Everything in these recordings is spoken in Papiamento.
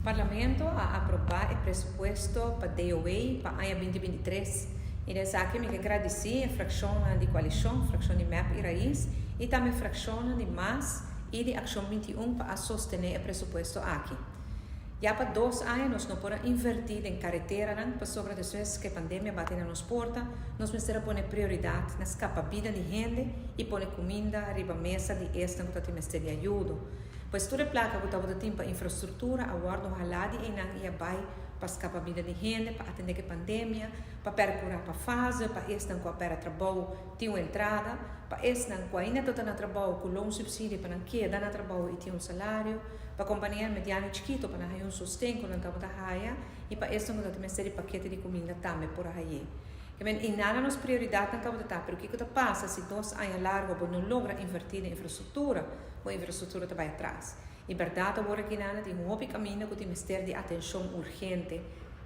Parlamento a aprobá e presupuesto pa DOW pa aña 2023 i den esaki mi ke gradisí e frakshonnan di koalishon, frakshon di mep i rais, i tambe frakshonnan di mas i di Akshon 21 pa a sostené e presupuesto aki. Ya pa dos aña nos no por a invertí den kareteranan pasobra despues ku e pandemia bati na nos porta, nos mester a pone prioridat na skapa bida di hende i pone kuminda riba mesa di esnan ku ta tin mester di ayudo. Pues tur e plaka ku tabata tin pa infrastruktura a wòrdu halá di einan i a bai pa skapa bida di hende, pa atendé ku e pandemia, pa pèrkurá pa fase, pa esnan ku a pèrdè trabou tin un entrada, pa esnan ku ainda ta ta na trabou ku loonsubsidie pa nan keda na trabou i tin un salario, pa kompanianan mediano i chikito pa nan haña un sosten ku nan tabata haya i pa esnan ku ta tin mester di pakete di kuminda tambe por a hay'é. Ke men i nada nos prioridatnan tabata ta, pero kiko ta pasa si dos aña largu bo no logra invertí den infrastruktura? Bo infrastruktura ta bai atras. I bèrdat awor aki nan tin hopi kaminda ku tin mester di atenshon urgente.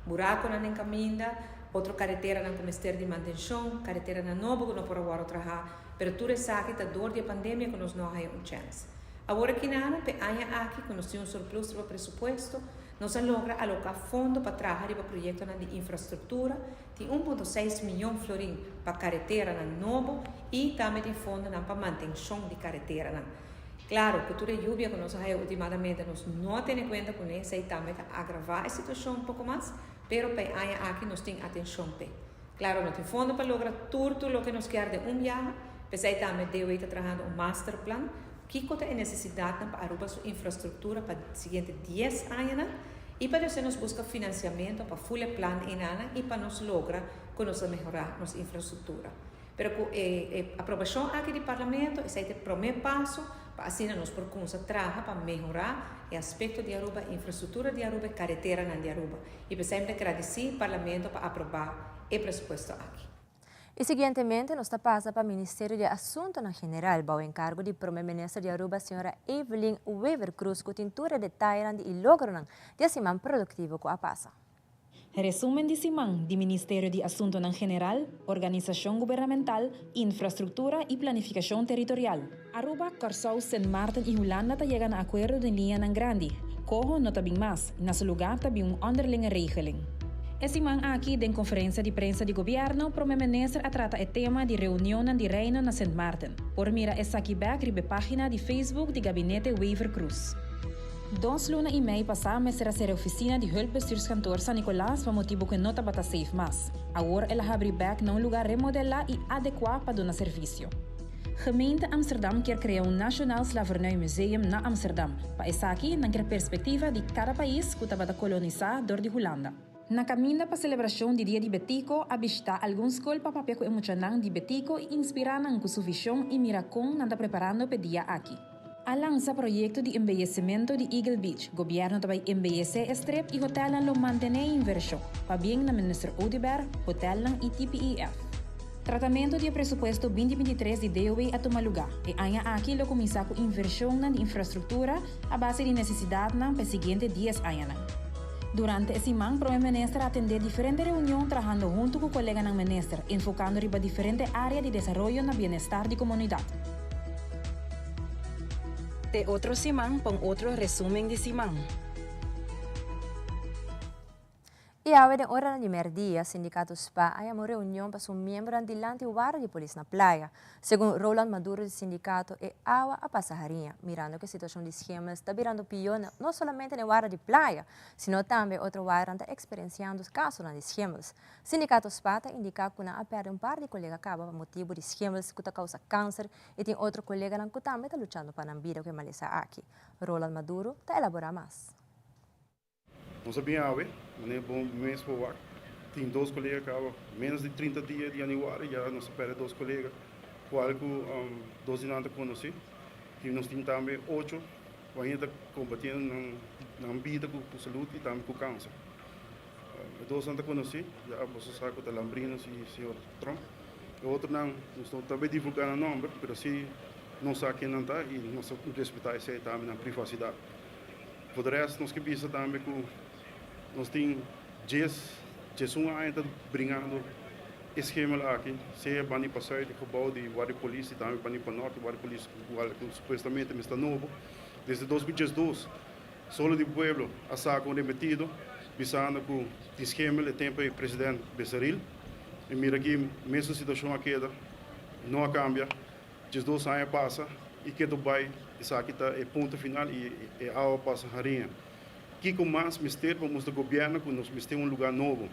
Burakonan den kaminda, otro kareteranan ku mester di mantenshon, kareteranan nobo ku no por a wòrdu trahá. Pero tur esaki ta dor di e pandemia ku nos no a haña un chèns. Awor aki nan, p'e aña aki ku nos tin un surplus riba presupuesto, nos a logra aloká fondo pa traha riba proyektonan di infrastruktura. Tin 1.6 miyon florin pa kareteranan nobo i tambe tin fondonan pa mantenshon di kareteranan. Klaro, ku tur e yubia ku nos a haya ultimadamente nos no a tene kuenta kuné, esei tambe ta agravá e situashon un poko mas, pero pa e aña aki nos tin atenshon p'e. Klaro, no tin fondo pa logra tur tur loke nos kier den un biaha, p'esei tambe DOE ta trahando un masterplan Kiko ta e nesesidatnan pa Aruba su infrastruktura pa siguiente dies añanan i pa djosé nos buska finansiamentu pa ful e plan einanan i pa nos logra ku nos ta mehorá nos infrastruktura. Pero ku e e aprobashon aki di Parlamento esei ta e promé paso pa asina nos por kumsa traha pa mehorá e aspekto di Aruba, e infrastruktura di Aruba, e kareteranan di Aruba. I p'esei mi ta gradisí Parlamento pa aprobá e presupuesto aki. Y siguientemente nos ta pasa pa Ministerio di Asuntonan General bao encargo di Prome Minister di Aruba Sra. Evelyn Wever-Croes cu tin tur e detayenan di y logronan di e siman productivo cu a pasa. Resumen di siman di Ministerio di Asuntonan General, Organisacion Gubernamental, Infrastructura y Planificacion Territorial. Aruba, Kòrsou, Sint Maarten i Hulanda ta yega na akuerdo den liñanan grandi. Koho no ta bin mas, na su lugá ta bin un onderlinge regeling. E siman aki den konferensia di prensa di gobièrnu, Prome Minister a trata e tema di reunionnan di Reino na Sint Maarten. Por mira esaki bèk riba e página di Facebook di Gabinete Wever-Croes. Dos luna i mei pasá mester a sera e ofisina di Hulpbestuurskantoor San Nicolas pa motibu ku e no tabata safe mas. Awor el a habri bèk na un lugá remodelá i adekuá pa duna servisio. Gemeente Amsterdam kier krea un Nationaal Slavernij Museum na Amsterdam. Pa esaki nan kier perspektiva di kada pais ku tabata kolonisá dor di Hulanda. Na kaminda pa selebrashon di Dia di Betico a bishitá algun skol pa papia ku e muchanan di Betico i inspirá nan ku su vishon i mira kon nan ta preparando p'e dia aki. A lansa proyekto di embeyecimento di Eagle Beach. Gobièrnu ta bai embeyesé e strip i hotelnan lo mantené e invershon. Pabien na Minister Oduber, hotelnan i TPEF. Tratamentu di e presupuesto 2023 di DOW a tuma lugá. E aña aki lo kuminsá ku invershonnan di infrastruktura a base di nesesidatnan pa e siguiente dies añanan. Durante e siman Prome Minister a atendé diferente reunion trahando huntu ku koleganan minister, enfokando riba diferente área di desaroyo na bienestar di komunidat. Te otro siman pa un otro resumen di siman. I awe den oranan di merdia, Sindicato spa a yama un reunion pa su miembronan dilanti warda di polis na Playa. Segun Roland Maduro di sindicato, e awa a pasa hariña, mirando cu e situacion di schimmels ta birando pio no solamente na e warda di Playa, sino tambe otro wardanan ta experienciando casonan di schimmels. Sindicato spa ta indica cu nan a perde un par di colega caba pa motibu di schimmels cu ta causa cancer i tin otro coleganan cu tambe ta luchando pa nan bida cu e malesa aki. Roland Maduro ta elabora mas. Nos a bin awe, manera bo mes por wak, tin dos kolega kaba menos di 30 dia di januari ya nos a perde dos kolega, kual ku dos di nan ta konosí i nos tin tambe ocho ku ainda ta kombatiendo nan nan bida ku salud i tambe ku kanser. E dosnan ta konosí, ya boso sa ku ta Lambrinos i señor Tromp. E otronan nos no ta bay divulgá nan nòmber, pero sí nos sa ken nan ta i nos ta respetá esei tambe nan privasidat. Por de rest nos ke bisa tambe ku nos tin djes, 11 aña ta bringando e schemel aki, sea bani pa zuid e gebouw di Guardia Polis i tambe bani pa nort e Guardia Polis ku supuestamente mester ta nobo. Desde 2012. Solo di Pueblo a saka un remetido bisando ku tin schemel e tempu ei president Besaril i mira aki mesun situashon a keda no a kambia 12 aña pasa i ketu bai esaki ta e punto final i e awa pasa hariña. Kiko mas mester pa mustra gobierno ku nos mester un luga nobo?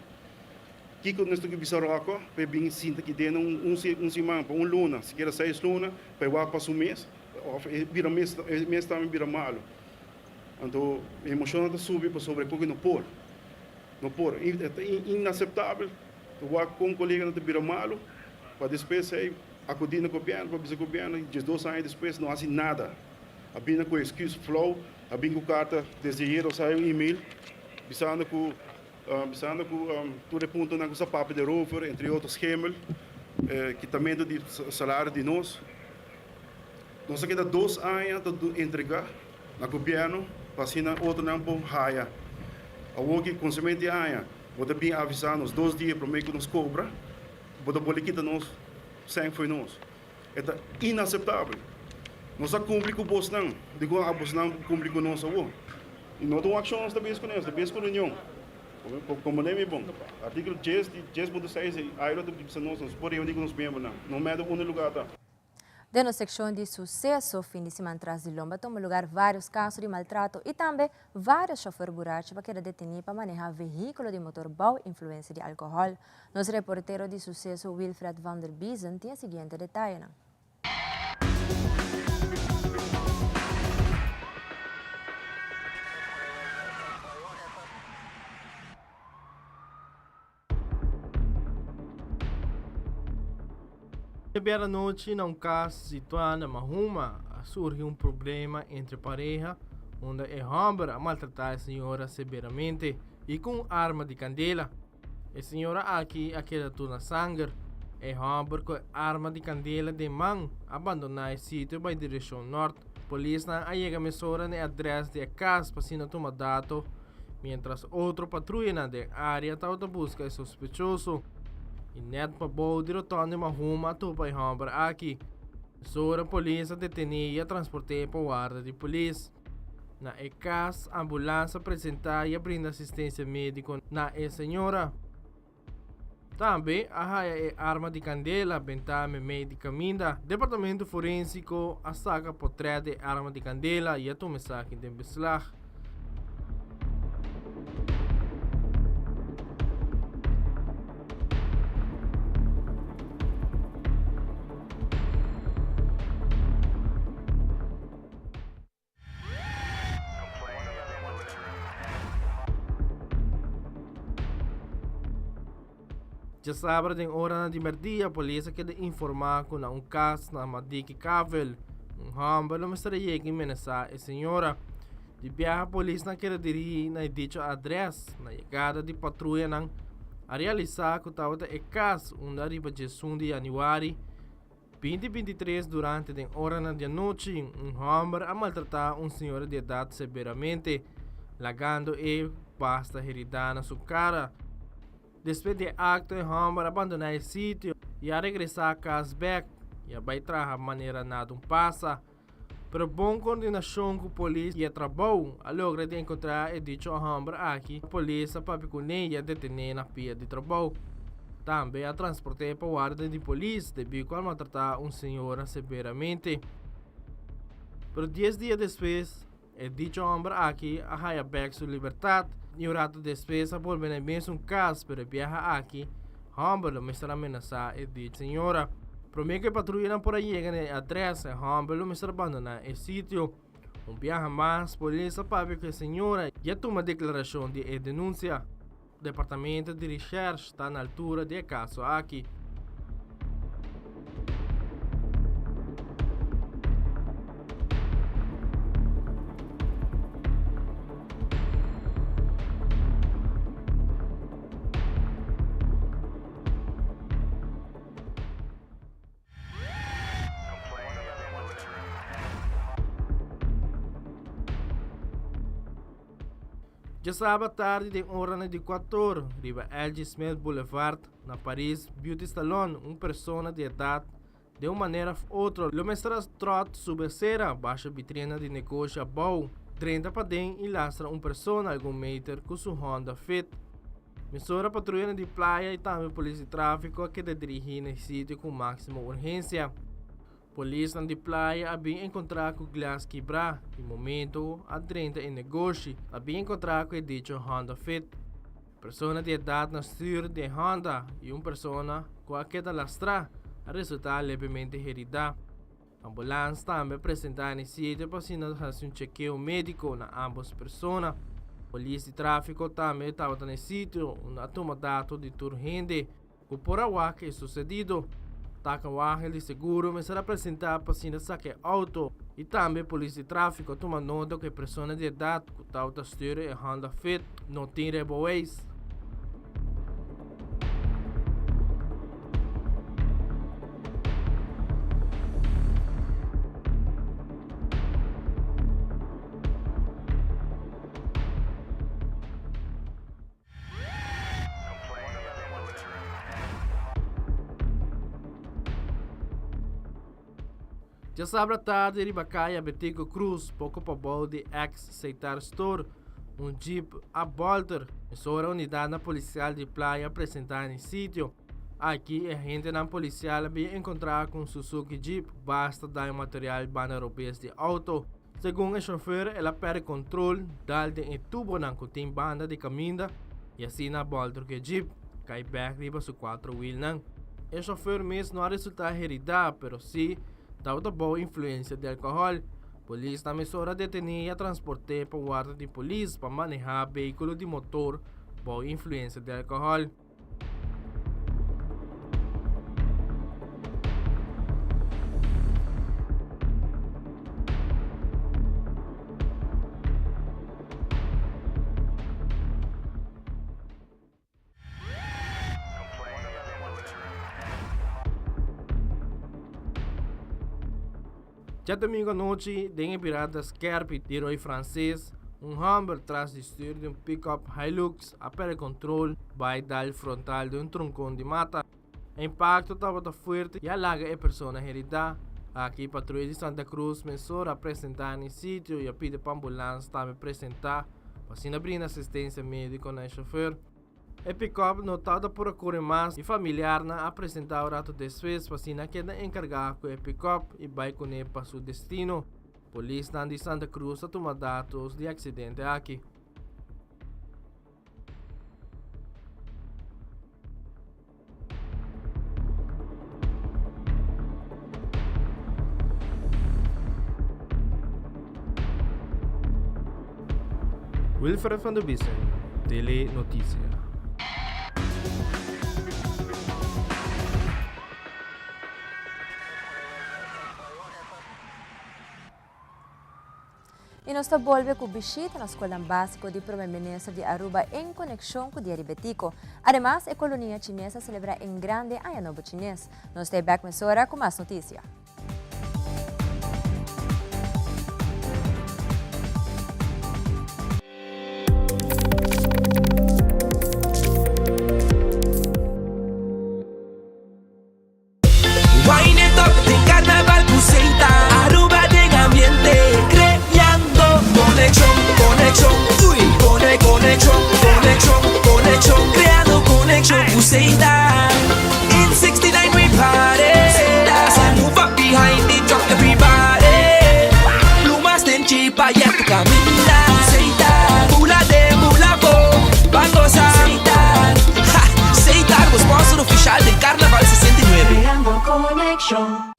Kiko nos ta bisa Rocco pa e bin sinta aki den un un siman pa un luna sikiera seis luna pa e wak pa su mes of e bira mes e mes tambe bira malo? Anto e emocionnan ta subi pasobra e koki no por no por e ta inaseptabel ta wak kon koleganan ta bira malo pa despues ei akudi na gobierno pa bisa gobierno 12 aña despues no hasi nada a bini ku excuse flou. A bin ku karta desde ayer nos haya un email bisando ku bisando ku tur e puntonan ku sa papia de rover entre otro schemel kitamento di salario di nos. Nos a keda dos aña ta entrega na gobierno pa asina otronan por haya. Awor ki konsemente aña bo ta bin avisa nos dos dia prome ku nos kobra bo ta boli kita nos sèn fo'i nos. E ta inaseptabel. Nos a kumpli ku bosnan, dikon a bosnan kumpli ku nos awor? I no ta un akshon nos ta bes kuné, nos ta bes ku reunion. Komprendé mi bon. Artíkulo dies di 10.6 di ILO ta bisa nos, nos por reuní ku nos miembronan, no mèt unda e lugá ta. Den nos sekshon di suseso, fin di siman tras di lomba tuma lugar vários kaso di maltrato i tambe vários shòfer burachi pa keda detení pa manehá vehíkulo di motor bou influensia di alkohòl. Nos reportero di suseso Wilfred van der Biezen tin e siguiente detayenan. Djabièrnè anochi na un kas situá na Mahuma a surgi un problema entre pareha unda e hòmber a maltratá e señora severamente i ku un arma di kandela. E señora aki a keda tur na sanger. E hòmber ku e arma di kandela den man a bandoná e sitio bai direkshon nòrt. Polisnan a yega mesora na e adrès di e kas pa asina tuma dato, miéntras otro patruyanan den área tabata buska e sospechoso. I nèt pabou di rotònde Mahuma a topa e hòmber aki. Mesora polis a detené i a transport'é pa warda di polis. Na e kas, ambulans a presentá i a brinda asistensia médiko na e señora. Tambe a haya e arma di kandela bentá meimei di kaminda. Departamento Forénsiko a saka potrèt di e arma di kandela i a tuma esaki den beslag. Djasabra den oranan di merdia polis a keda informa ku na un kas na Madiki Kavel un hòmber lo mester a yega i menasá e señora. Di biaha polisnan keda dirigí na e dicho adrès. Na yegada di patruyanan a realisá ku tabata e kas unda riba 11 di yanüari 2023 durante den oranan di anochi un hòmber a maltratá un señora di edat severamente, lagando e basta heridá na su kara. Despues di e akto e hòmber a bandoná e sitio i a regresá kas bèk i a bai traha manera nada un pasa. Pero bon kordinashon ku polis i e trabou a logra di enkontrá e dicho hòmber aki, polis a papia kuné i a detené na pia di trabou. Tambe a transport'é pa warda di polis debí ku a maltratá un señora severamente. Pero dies dia despues, e dicho hòmber aki a haya bèk su libertat i un ratu despues a bolbe na e mesun kas, pero e biaha aki, hòmber lo mester a menasá e dicho señora. Promé ku e patruyanan por a yega na e adrès, e hòmber lo mester a bandoná e sitio. Un biaha mas, polis a papia ku e señora i a tuma deklarashon di e denunsia. Departamento di Reshèrsh ta na altura di e kaso aki. Djasabra tardi den oranan di kuator riba LG. Smith Boulevard na Paris Beauty Salon un persona di edat den un manera of otro lo mester a tròt su besera basha bitrina di negoshi abou. Drenta paden y lastra un persona algun meter cu su Honda Fit. Mesora patruyanan di playa y tambe polis di trafico a keda dirigi na e sitio cu maximo urgencia. Polisnan di playa a bin encontra cu glas kibra y momento a drenta e negoshi a bin encontra cu e dicho Honda Fit. Persona di edad na stuur di e Honda y un persona cu a keda lastra a resulta levemente herida. Ambulans tambe a presenta na e sitio pa asina hasi un chekeo mediko na ambos persona. Polis di trafiko tambe tabata na e sitio unda a tuma dato di tur hende ku por a wak e susedido. Takenwagen di seguro mester a presenta pa asina saka e outo i tambe polis di trafiko a tuma nota ku e persona di edat ku tabata stuur e Honda Fit no tin rijbewijs. Djasabra tardi riba kaya Betico Cruz, poko pabou di ex Seitar Store, un jeep a bolter. Mesora unidadnan polisial di Playa a presenta na e sitio. Aki e agentenan polisial a bin enkontra ku un Suzuki Jeep basta daño material banda robes di outo. Segun e shofer el a perde kontrol dal den e tubonan ku tin banda di kaminda i asina a bolter ku e jeep kai bek riba su kuatro wielnan. E shofer mes no a resulta herida pero si tabata bou influensia di alkohòl. Polis na mesora a detene i a transport'é pa warda di polis pa manehá beikulo di motor bou influensia di alkohòl. Djadomingo anochi, den e birada skerpi di Rooi Frances, un hòmber tras di stuur di un pickup Hilux a pèrdè kontrol bai dal frontal di un tronkon di mata. E impakto tabata fuerte i a laga e persona heridá. Aki patruya di Santa Cruz mesora a presentá na e sitio i a pidi pa ambulans tambe presentá pa asina brinda asistensia médiko na e shofer. E pickup no tabata por a kore mas i familiarnan a presentá un rato despues pa asina keda enkargá ku e pickup i bai kuné pa su destino. Polisnan di Santa Cruz ta tuma datos di e aksidente aki. Wilfred van der Biesen, Tele Noticia. Y nos ta bolbe cu bishita na scolnan basico di Prome Minister di Aruba en conexion cu Dia di Betico. Ademas, e colonia Chines a celebra en grande Aña Nobo Chines. Nos ta e bek mesora cu mas noticia. Wine it up den carnaval cu Seita Aruba den ambiente creando conexion, conexion, uy Cone, conexion, conexion, conexion Creando conexion cu Seita In 69 we party So move up behind the truck everybody Plumas den chipa yeah tu caminda Seita Bula den bula bo Ban goza Seita Ha! Seita bo sponsor oficial den Carnaval 69. Creando conexion.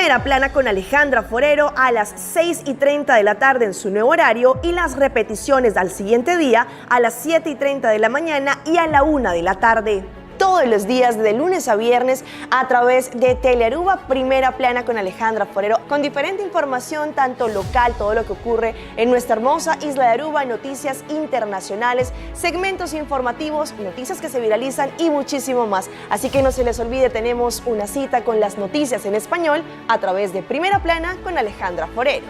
Primera Plana con Alejandra Forero a las 6 y 30 de la tarde en su nuevo horario y las repeticiones al siguiente día a las 7 y 30 de la mañana y a la 1 de la tarde. Todos los días de lunes a viernes a través de Telearuba Primera Plana con Alejandra Forero, con diferente información, tanto local, todo lo que ocurre en nuestra hermosa isla de Aruba, noticias internacionales, segmentos informativos, noticias que se viralizan y muchísimo más. Así que no se les olvide, tenemos una cita con las noticias en español a través de Primera Plana con Alejandra Forero.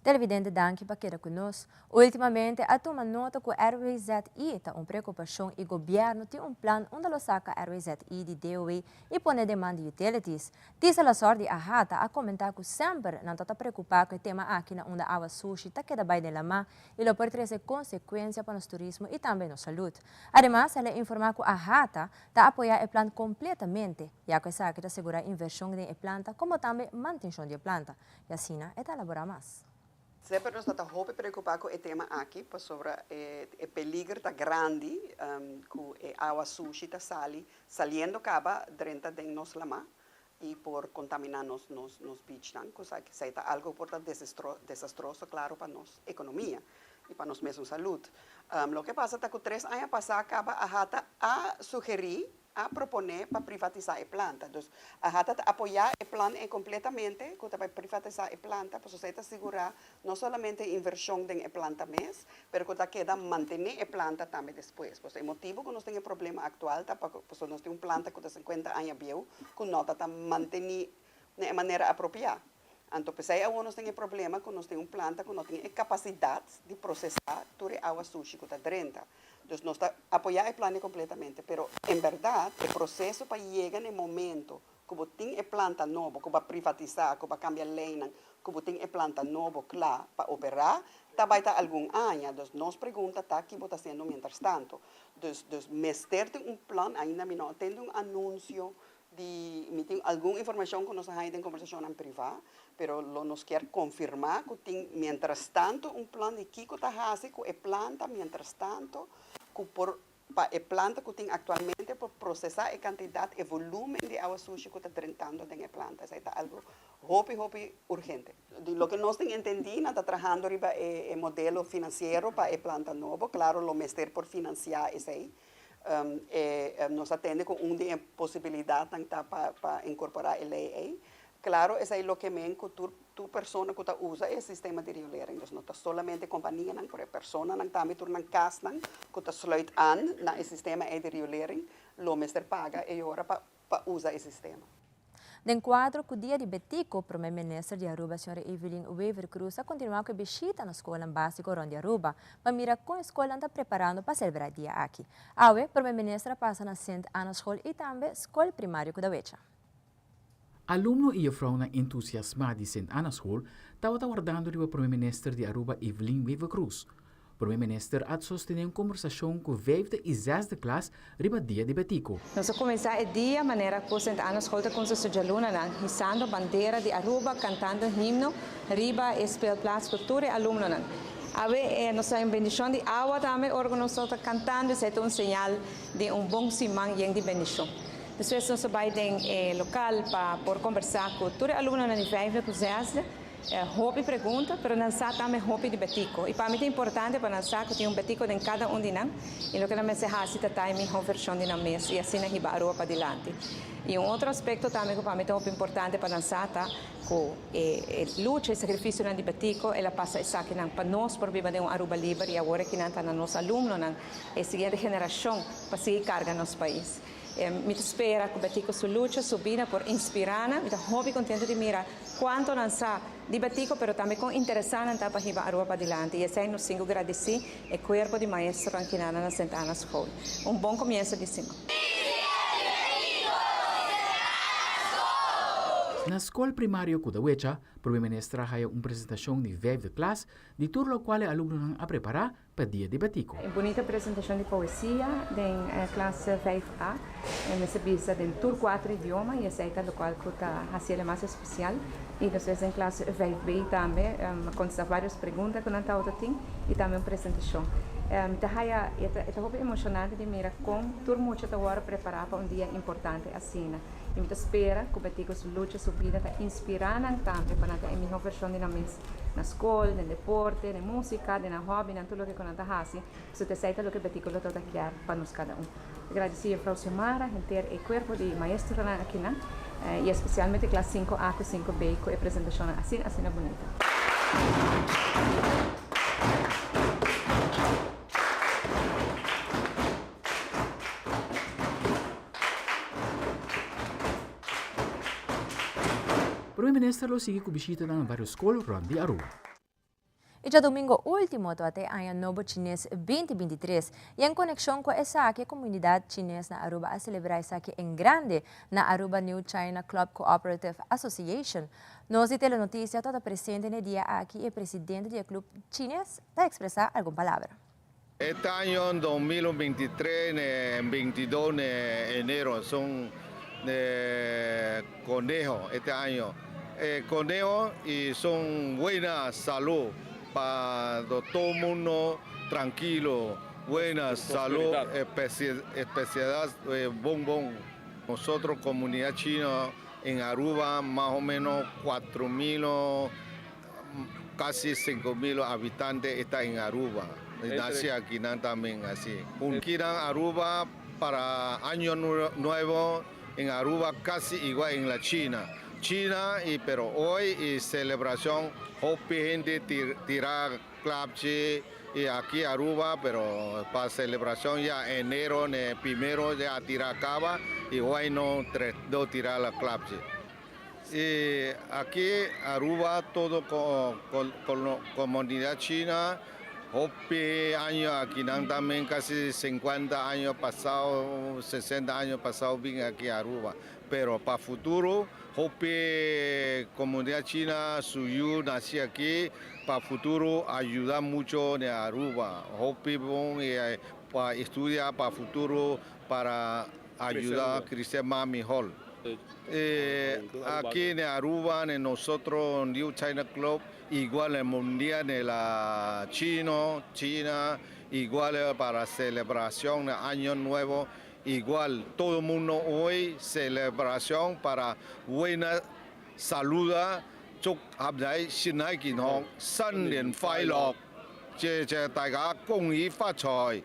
Televidente danki pa keda ku nos. Ultimamente a tuma nota ku RWZI ta un preokupashon i gobièrnu tin un plan unda lo saka RWZI di DOW i pone den man di utilities. Tisa Lasor di AHATA a komentá ku semper nan ta ta preokupá ku e tema aki na unda awa sushi ta keda bai den lamá i lo por trese konsekuensia pa nos turismo i tambe nos salud. Ademas el a informá ku AHATA ta apoyá e plan kompletamente, ya ku esaki ta segurá invershon den e planta komo tambe mantenshon di e planta. I asina e ta elaborá mas. Semper nos ta ta hopi preokupá ku e tema aki pasobra e e peliger ta grandi ku e awa sushi ta sali saliendo kaba drenta den nos lamá i por kontaminá nos nos nos beachnan ku sa esei ta algu ku por ta desastroso klaro pa nos ekonomia i pa nos mesun salud. Loke pasa ta ku tres aña pasá kaba AHATA a sugerí a proponé pa privatisá e planta. Dus AHATA ta apoyá e plan ei kompletamente ku ta bai privatisá e planta pasobra esei ta sigurá no solamente e invershon den e planta mes, pero ku ta keda mantené e planta tambe despues. Pasobra e motibu ku nos tin e problema aktual ta pasobra nos tin un planta ku ta sinkuenta aña bieu ku no ta ta mantení na e manera apropiá. Anto p'esei awor nos tin e problema ku nos tin un planta ku no tin e kapasidat di prosesá tur e awa sushi ku ta drenta. Dus nos ta apoyá e plan kompletamente, pero en bèrdat e proseso pa yega na e momento ku bo tin e planta nobo, ku bo a privatisá, ku bo a kambia leinan, ku bo tin e planta nobo kla pa operá, ta bai ta algun aña. Dus nos pregunta ta ki bo ta hasiendo mientrastanto. Dus dus mester tin un plan, ainda mi no a tende un anunsio Di mi tin algun informacion cu nos a haña den conversacionnan priva, pero lo nos kier confirma cu tin mientrastanto un plan di kico ta haci cu e planta mientrastanto cu por pa e planta cu tin actualmente por procesa e cantidad, e volumen di awa sushi cu ta drentando den e planta. Esai ta algo hopi hopi urgente. Di loke nos tin entendi nan ta trahando riba e modelo financiero pa e planta nobo, claro lo mester por financia esey. E nos a tende ku un di e posibilidatnan ta pa pa inkorporá e lei ei. Klaro esei loke men ku tur tur persona ku ta usa e sistema di riolering, dus no ta solamente kompanianan, pero e personanan tambe tur nan kasnan ku ta sluit aan na e sistema ei di riolering lo mester paga e ora pa pa usa e sistema. Den kuadro ku Dia di Betico, Prome Minister di Aruba Sra. Evelyn Wever-Croes a kontinuá ku e bishita na skolnan básiko rònt di Aruba pa mira kon e skolnan ta preparando pa selebrá e dia aki. Awe, Prome Minister a pasa na Sint Annaschool i tambe Skol Primario Kudawecha. Alumno i jufrounan entusiasmá di Sint Annaschool tabata wardando riba Prome Minister di Aruba Evelyn Wever-Croes. Prome Minister a sostené un kombersashon ku vijfde i zesde klas riba Dia di Betico. Nos a kuminsá e dia manera ku Sint Anna School ta kunsa su djalunanan, hisando bandera di Aruba, kantando himno riba e speelplaats ku tur e alumnonan. Awe nos ta un bendishon di awa tambe ora ku nos ta kantando, esei ta un señal di un bon siman yen di bendishon. Despues nos a bai den e lokal pa por kombersá ku tur e alumnonan di vijfde ku zesde. Hopi pregunta, pero nan sa tambe hopi di Betico. I pa mi ta importante pa nan sa ku tin un Betico den kada un di nan i loke nan mester hasi ta ta e mihó vershon di nan mes i asina hiba Aruba padilanti. I un otro aspekto tambe ku pa mi ta hopi importante pa nan sa ta ku e lucha i sakrifisionan di Betico el a pasa esakinan pa nos por biba den un Aruba liber i awor aki nan ta na nos alumnonan, e siguiente generashon pa sigui karga nos pais. Mi ta spera ku Betico su lucha, su bida por inspirá nan. Mi ta hopi kontento di mira kuantu nan sa di Betico, pero tambe kon interesá nan ta pa hiba Aruba padilanti. I esei nos tin ku gradisí e kuerpo di maestronan ki nan na Sint Anna School. Un bon komienso di siman. Na Skol Primario Kudawecha, Prome Minister a haya un presentacion di vijfde klas di tur locual e alumnonan a prepara pa Dia di Betico. E bunita presentacion di poesia den klas vijf A mester bisa den tur cuatro idioma y esey ta locual cu ta haciele mas especial. Y despues den klas vijf B tambe a contesta varios pregunta cu nan tabata tin y tambe un presentacion. Mi ta haya e ta hopi emocionante di mira con tur mucha ta worde prepara pa un dia importante asina. Y mi ta spera cu Betico su lucha, su bida ta inspira nan tambe pa nan ta e miho version di nan mes na scol, den deporte, den musica, den nan hobby, nan tur loke cu nan ta haci. So ta esey ta loke Betico lo tabata kier pa nos cada un. Ta gradici juffrouw Xiomara, henter e cuerpo di maestronan akinan y especialmente klas cinco A cu cinco B cu e presentacionnan asina asina bunita. Prome Minister lo sigui cu bishitanan na varios scol rond di Aruba. E djadomingo ultimo tabata e Aña Nobo Chines 2023 y en conexion cu esaki e comunidad Chines na Aruba a celebra esaki en grande na Aruba New China Club Cooperative Association. Nos di Telenoticia tabata presente na e dia aki y e presidente di e club Chines ta expresa algun palabra. Este año 2023, en 22 de enero, son conejo este año. Conejo y son buena salud para todo el mundo tranquilo, buena salud, especialidad bombón. Nosotros, comunidad china en Aruba, más o menos 4.000 casi 5.000 habitantes está en Aruba. Nací aquí también así. Un Aruba para Año Nuevo en Aruba casi igual en la China. China, y, pero hoy y celebración, hopi gente tira klapchi y aquí Aruba, pero para celebración ya enero, primero ya tira caba y hoy no, no tira la klapchi. Y aquí Aruba, todo con la comunidad china, hopi años aquí también casi 50 años pasado, 60 años pasado vine aquí a Aruba. Pero para futuro, hopi comunidad china, suyu nací aquí, para futuro ayuda mucho en Aruba. Hopi bon para estudiar para futuro, para ayudar a crecer más mejor. Aquí en Aruba, en nosotros, New China Club, igual el mundial de la Chino, China, igual para celebración de Año Nuevo, igual todo el mundo hoy celebración para buena salud, 祝合仔身体健康，新年快乐，谢谢大家，恭喜发财。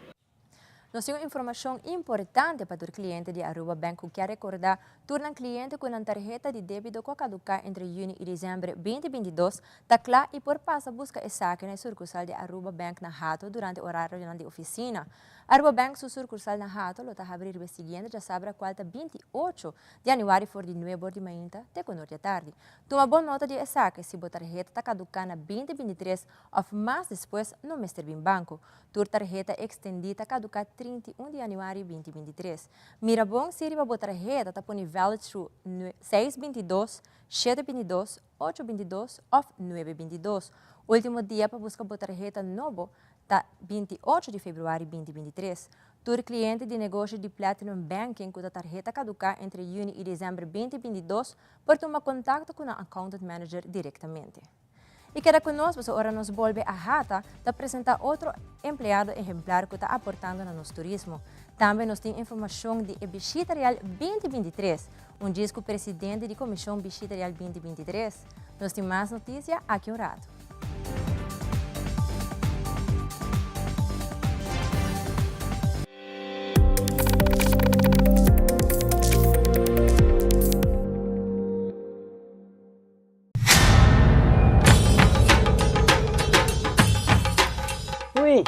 Nos tin un informacion importante pa tur cliente di Aruba Bank cu kier recorda tur nan cliente cu nan tarheta di debito cu a caduca entre juni y december 2022 ta cla y por pasa busca esaki na e sucursal di Aruba Bank na Hato durante orarionan di oficina. Aruba Bank su sucursal na Hato lo ta habri riba e siguiente djasabra cual ta 28 di januari for di nuebe or di mainta te cu nor di atardi. Tuma bon nota di esaki, si bo tarheta ta caduca na 2023 of mas despues no mester bin banco. Tur tarheta extendi ta caduca 31 di januari 2023. Mira bon si riba bo tarheta ta poni valid through seis 22, shete 22, ocho 22 of nuebe 22. Ultimo dia pa busca bo tarheta nobo ta 28 di februari 2023. Tur cliente di negoshi di Platinum Banking cu ta tarheta caduca entre juni y december 2022 por tuma contacto cu nan accountant manager directamente. Y keda cu nos pasobra ora nos bolbe AHATA ta presenta otro empleado ehemplar cu ta aportando na nos turismo. Tambe nos tin informacion di e Bishita Real 2023, un djis cu presidente di Comision Bishita Real 2023. Nos tin mas noticia aki un rato. Ui!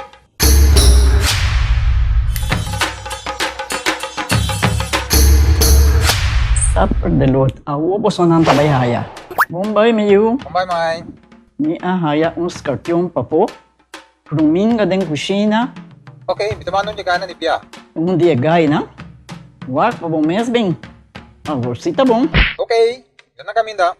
Supper de lot, awo bosonan ta bai haya. Bon bai mi yu. Bon bai mai. Mi a haya un skarpion pafó, ruminga den kushina. Ok, mi ta manda un di gaina di bia. Un di e gaina? Wak pa bo mes bin. Awor si ta bon. Ok, mi ta na kaminda.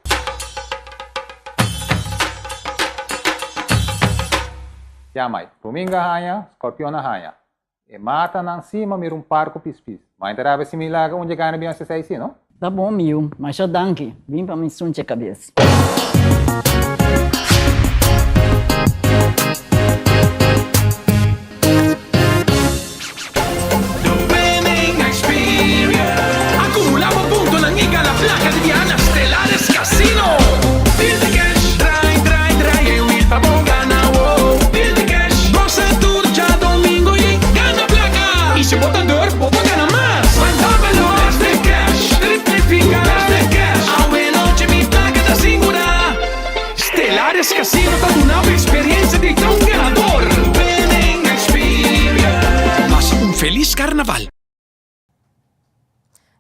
Yamai, Ruminga haña, Scorpion a haña. E matanan sí m'a mira un par ku pispis. Ma e ta rabia si mi laga un dje gana Beyoncé sa esei, no? Ta bon mi yu, masha danki. Bin pa mi sunche kabes. The winning experience. Acumula bo puntonan y gana placa di biaha na Stellares Casino. Deal di cash, draai, draai, draai e wiel pa bo gana, wow. Deal di cash, goza tur djadomingo y gana placa. Y si bo ta durf, bo por gana mas. Want dámelo, beste cash, triplifica, beste cash. Awe nochi mi placa ta sigura. Stellares Casino ta duna bo experiencia di ta un ganador. Winning experience. Pasa un feliz carnaval.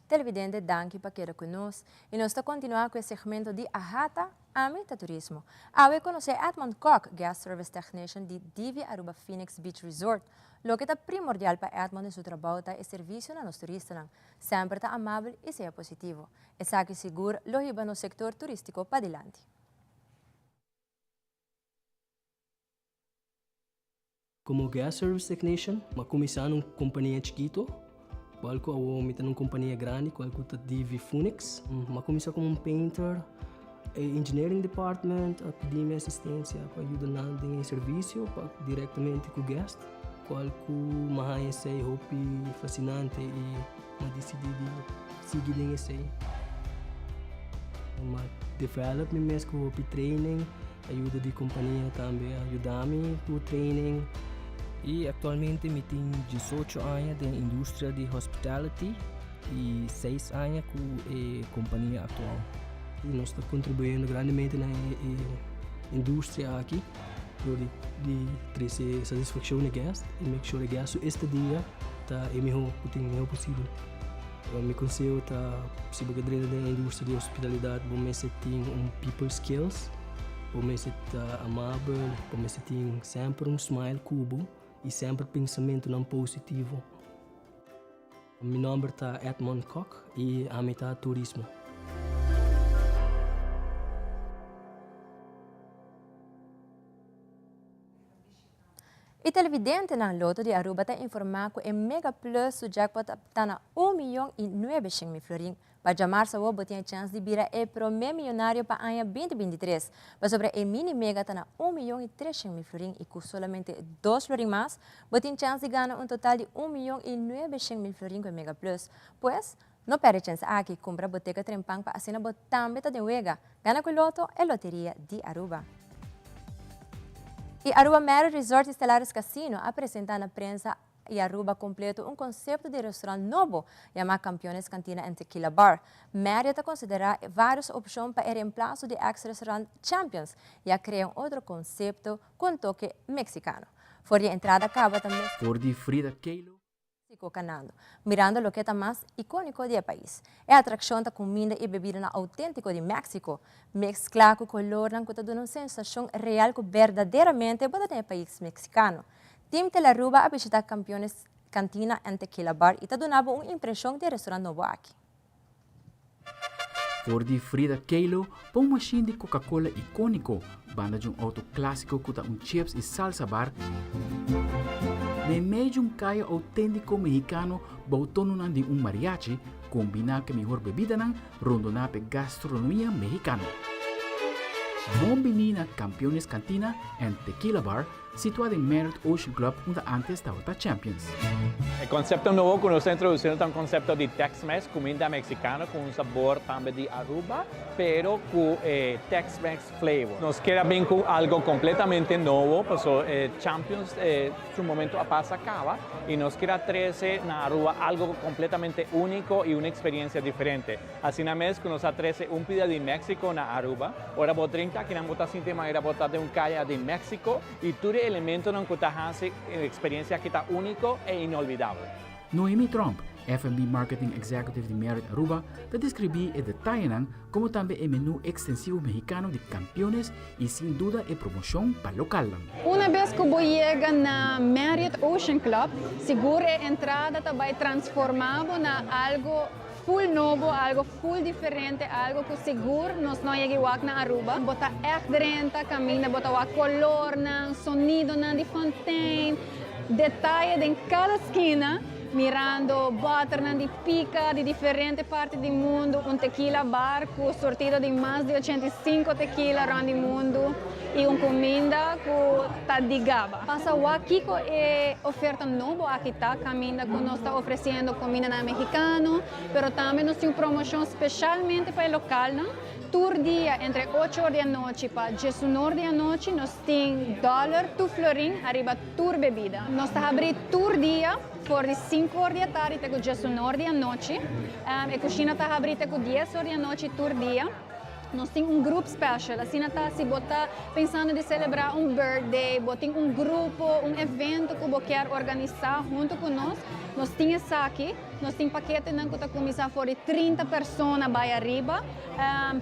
Televidente danki pa keda ku nos y nos ta continua ku e segmento di Ahata, Ami ta Turismo. Awe conoce Edmond Kok, Guest Service Technician di Divi Aruba Phoenix Beach Resort. Loke ta primordial pa Edmond den su trabou ta e servicio na nos turistanan. Semper ta amabel y sea positivo. Esaki sigur lo hiba nos sector turistico padilanti. Como Guest Service Technician, m'a cuminsa na un compania chikito, cual cu awo mi ta na un compania grandi cual cu ta DV Phoenix. M'a cuminsa como un painter, e engineering department a pidi mi asistencia pa yuda nan den e servicio pa directamente cu guest, cual cu m'a haña esey hopi fascinante y m'a dicidi di sigui den esey. M'a develop mi mes cu hopi training. Ayuda di kompania tambe a yuda mi ku training. I aktualmente mi tin diesocho aña den industria di hospitality i seis aña ku e kompania aktual. Nos ta kontribuyendo grandemente na e industria aki dor di trese satisfakshon na e guest i make sure e guest su estadia ta e miho ku tin miho posibel. Mi conseho ta si bo ke drenta den e industria di hospitalidad bo mester tin un people skills, bo mester ta amabel, bo mester tin semper un smile ku bo y semper pensamentonan positivo. Mi nomber ta Edmond Kok y ami ta turismo. E televidentenan Lotto di Aruba ta informa cu e Mega Plus su jackpot ta na un miyon y nuebe shen mil florin. Pa djamarsa awor bo tin e chens di bira e prome miyonario pa aña binti 23, pasobra e Mini Mega ta na un miyon y tres shen mil florin y cu solamente dos florin mas, bo tin chens di gana un total di un miyon y nuebe shen mil florin cu e Mega Plus. Pues, no perde e chens aki, cumpra bo ticket trempan pa asina bo tambe ta den wega. Gana cu Lotto, e loteria di Aruba. E Aruba Marriott Resort y Stellaris Casino a presenta na prensa y Aruba completo un concepto di restaurant nobo yama Campeones Cantina and Tequila Bar. Marriott a considera varios opcion pa e reemplaso di ex restaurant Champions y a crea un otro concepto cu un toke Mexicano. For di e entrada caba ta mes. For di Frida Kahlo. Mexico canando, mirando loke ta mas iconico di e pais. E atraccion ta cuminda y bebidanan autentico di Mexico, mezcla cu colornan cu ta duna un sensacion real cu berdaderamente bo ta den e pais Mexicano. Team Telaruba a bishita Campeones Cantina and Tequila Bar y ta duna bo un impresion di e restaurant nobo aki. For di Frida Kahlo pa un mashin di Coca-Cola iconico, banda di un auto clasico cu ta un chips y salsa bar, meimei di un caya autentico mexicano bou tononan di un mariachi, combina cu e mihor bebidanan rondona p'e gastronomia mexicano. Bon bini na Campeones Cantina and Tequila Bar, Situá den Marriott Ocean Club unda antes tabata Champions. E konsepto nobo ku nos ta introdusiendo ta un konsepto di Tex-Mex, kuminda meksikano ku un sabor tambe di Aruba, pero ku e Tex-Mex flavor. Nos kier a bin ku algo kompletamente nobo, paso e Champions su momento a pasa kaba i nos kier a trese na Aruba algo kompletamente úniko i un eksperiencia diferente. Asina mes ku nos a trese un pida di Mexico na Aruba. Ora bo drinta akinan bo ta sinti manera bo ta den un kaya di Mexico i tur e elementonan ku ta hasi e eksperensia aki ta úniko e inolvidabel. Noemi Tromp, F&B Marketing Executive di Marriott Aruba, ta deskribí e detayenan komo tambe e menú ekstensivo mexicano di Campeones i sin duda e promoshon pa lokalnan. Una bes ku bo yega na Marriott Ocean Club, sigur e entrada ta bai transformá bo na algo. full nobo, algo full diferente, algo cu sigur nos no yega wak na Aruba. Bo ta echt drenta, caminda, bo ta wak colornan, sonidonan di fontein, detaye den cada skina, mirando boternan di pica di diferente parti di mundo, un tequila bar cu surtido di mas di 85 tequila rond di mundo y un cuminda cu ta di gaba. Pasa wak kico e oferta nobo aki ta, caminda cu nos ta ofreciendo cumindanan mexicano, pero tambe nos tin un promocion specialmente pa e localnan. Tur dia entre ocho or di anochi pa diesun or di anochi nos tin dollar tur florin ariba tur bebida. Nos ta habri tur dia for di sinku or di atardi te ku diesun or di anochi. E kushina ta habri te ku dies or di anochi tur dia. Nos tin un group special, asina ta si bo ta pensando di celebra un birthday, bo tin un grupo, un evento cu bo kier organisa hunto cu nos, nos tin esaki. Nos tin paketenan cu ta cuminsa for di 30 persona bay ariba.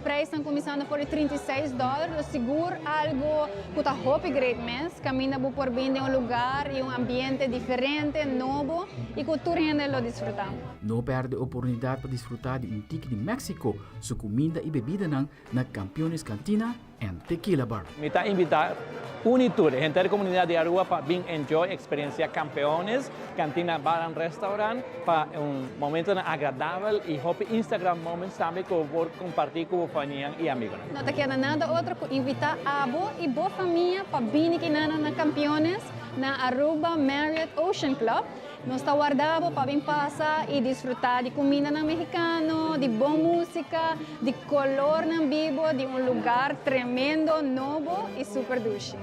Prijsnan cuminsando for di 36 dollar, dus sigur algo cu ta hopi great mes, caminda bo por bin den un lugar y un ambiente diferente, nobo y cu tur hende lo disfruta. No perde oportunidad pa disfruta di un tiki di Mexico, su cuminda y bebidanan na Campeones Cantina and Tequila Bar. Mi ta invita Unitur, henter comunidad di Aruba pa bin enjoy experiencia Campeones Cantina Bar and Restaurant pa un momentonan agradabel y hopi Instagram moments tambe cu bo por comparti cu bo famia y amigonan. No ta keda nada otro cu invita abo y bo famia pa bini kinana na Campeones na Aruba Marriott Ocean Club. Nos ta warda bo pa bin pasa y disfruta di cumindanan mexicano, di bon musica, di colornan bibo, di un lugar tremendo, nobo y super dushi.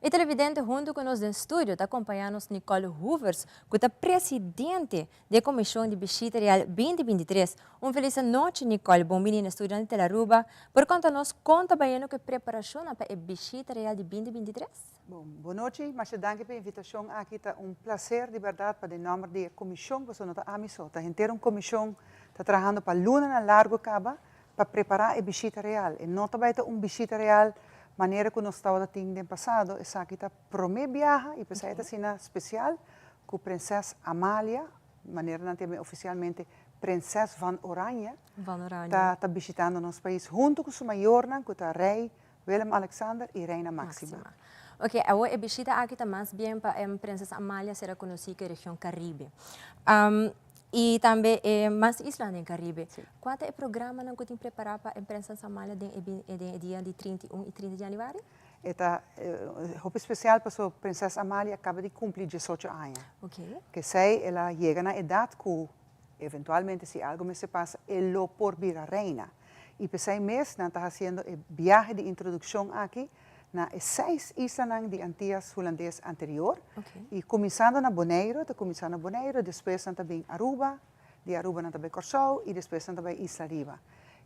E televidente hunto cu nos den studio ta acompaña nos Nicole Hoevers, cu ta presidente di e Comision di Bishita Real 2023. Un feliz anochi Nicole, bon bini na studio di Telearuba. Por conta nos con ta bayendo cu e preparacionnan pa e Bishita Real di 2023? Bon, bon nochi, masha danki pa e invitacion aki, ta un placer di berdad pa den nomber di e comision, pasobra no ta ami so, ta henter un comision ta trahando pa lunanan largo caba pa prepará e bishita real. E no ta bai ta un bishita real manera ku nos tabata tin den pasado, esaki ta promé biaha i p'esei ta asina spesial ku Prinses Amalia, manera nan ta yam'é ofisialmente Prinses van Oranje, ta ta bishitando nos pais huntu ku su mayornan ku ta Rei Willem Alexander i Reina Máxima. Oke, awor e bishita aki ta mas bien pa Prinses Amalia sera konosí ku e region Karibe. I tambe e mas islanan den Karibe. Kua ta e programanan ku tin prepará pa e Prinses Amalia den e den e dia di 31 i 30 di yanüari? E ta hopi spesial pasobra Prinses Amalia a kaba di kumpli diesocho aña. P'esei el a yega na edat ku Eventualmente si algo mester pasa e lo por bira reina. Y p'esey mes nan ta haciendo e biahe di introduccion aki na e seis islanan di Antillas Hulandes anterior. Y cuminsando na Boneiro, ta cuminsa na Boneiro, despues nan ta bin Aruba, di Aruba nan ta bay Corsou y despues nan ta bay Isla Riba.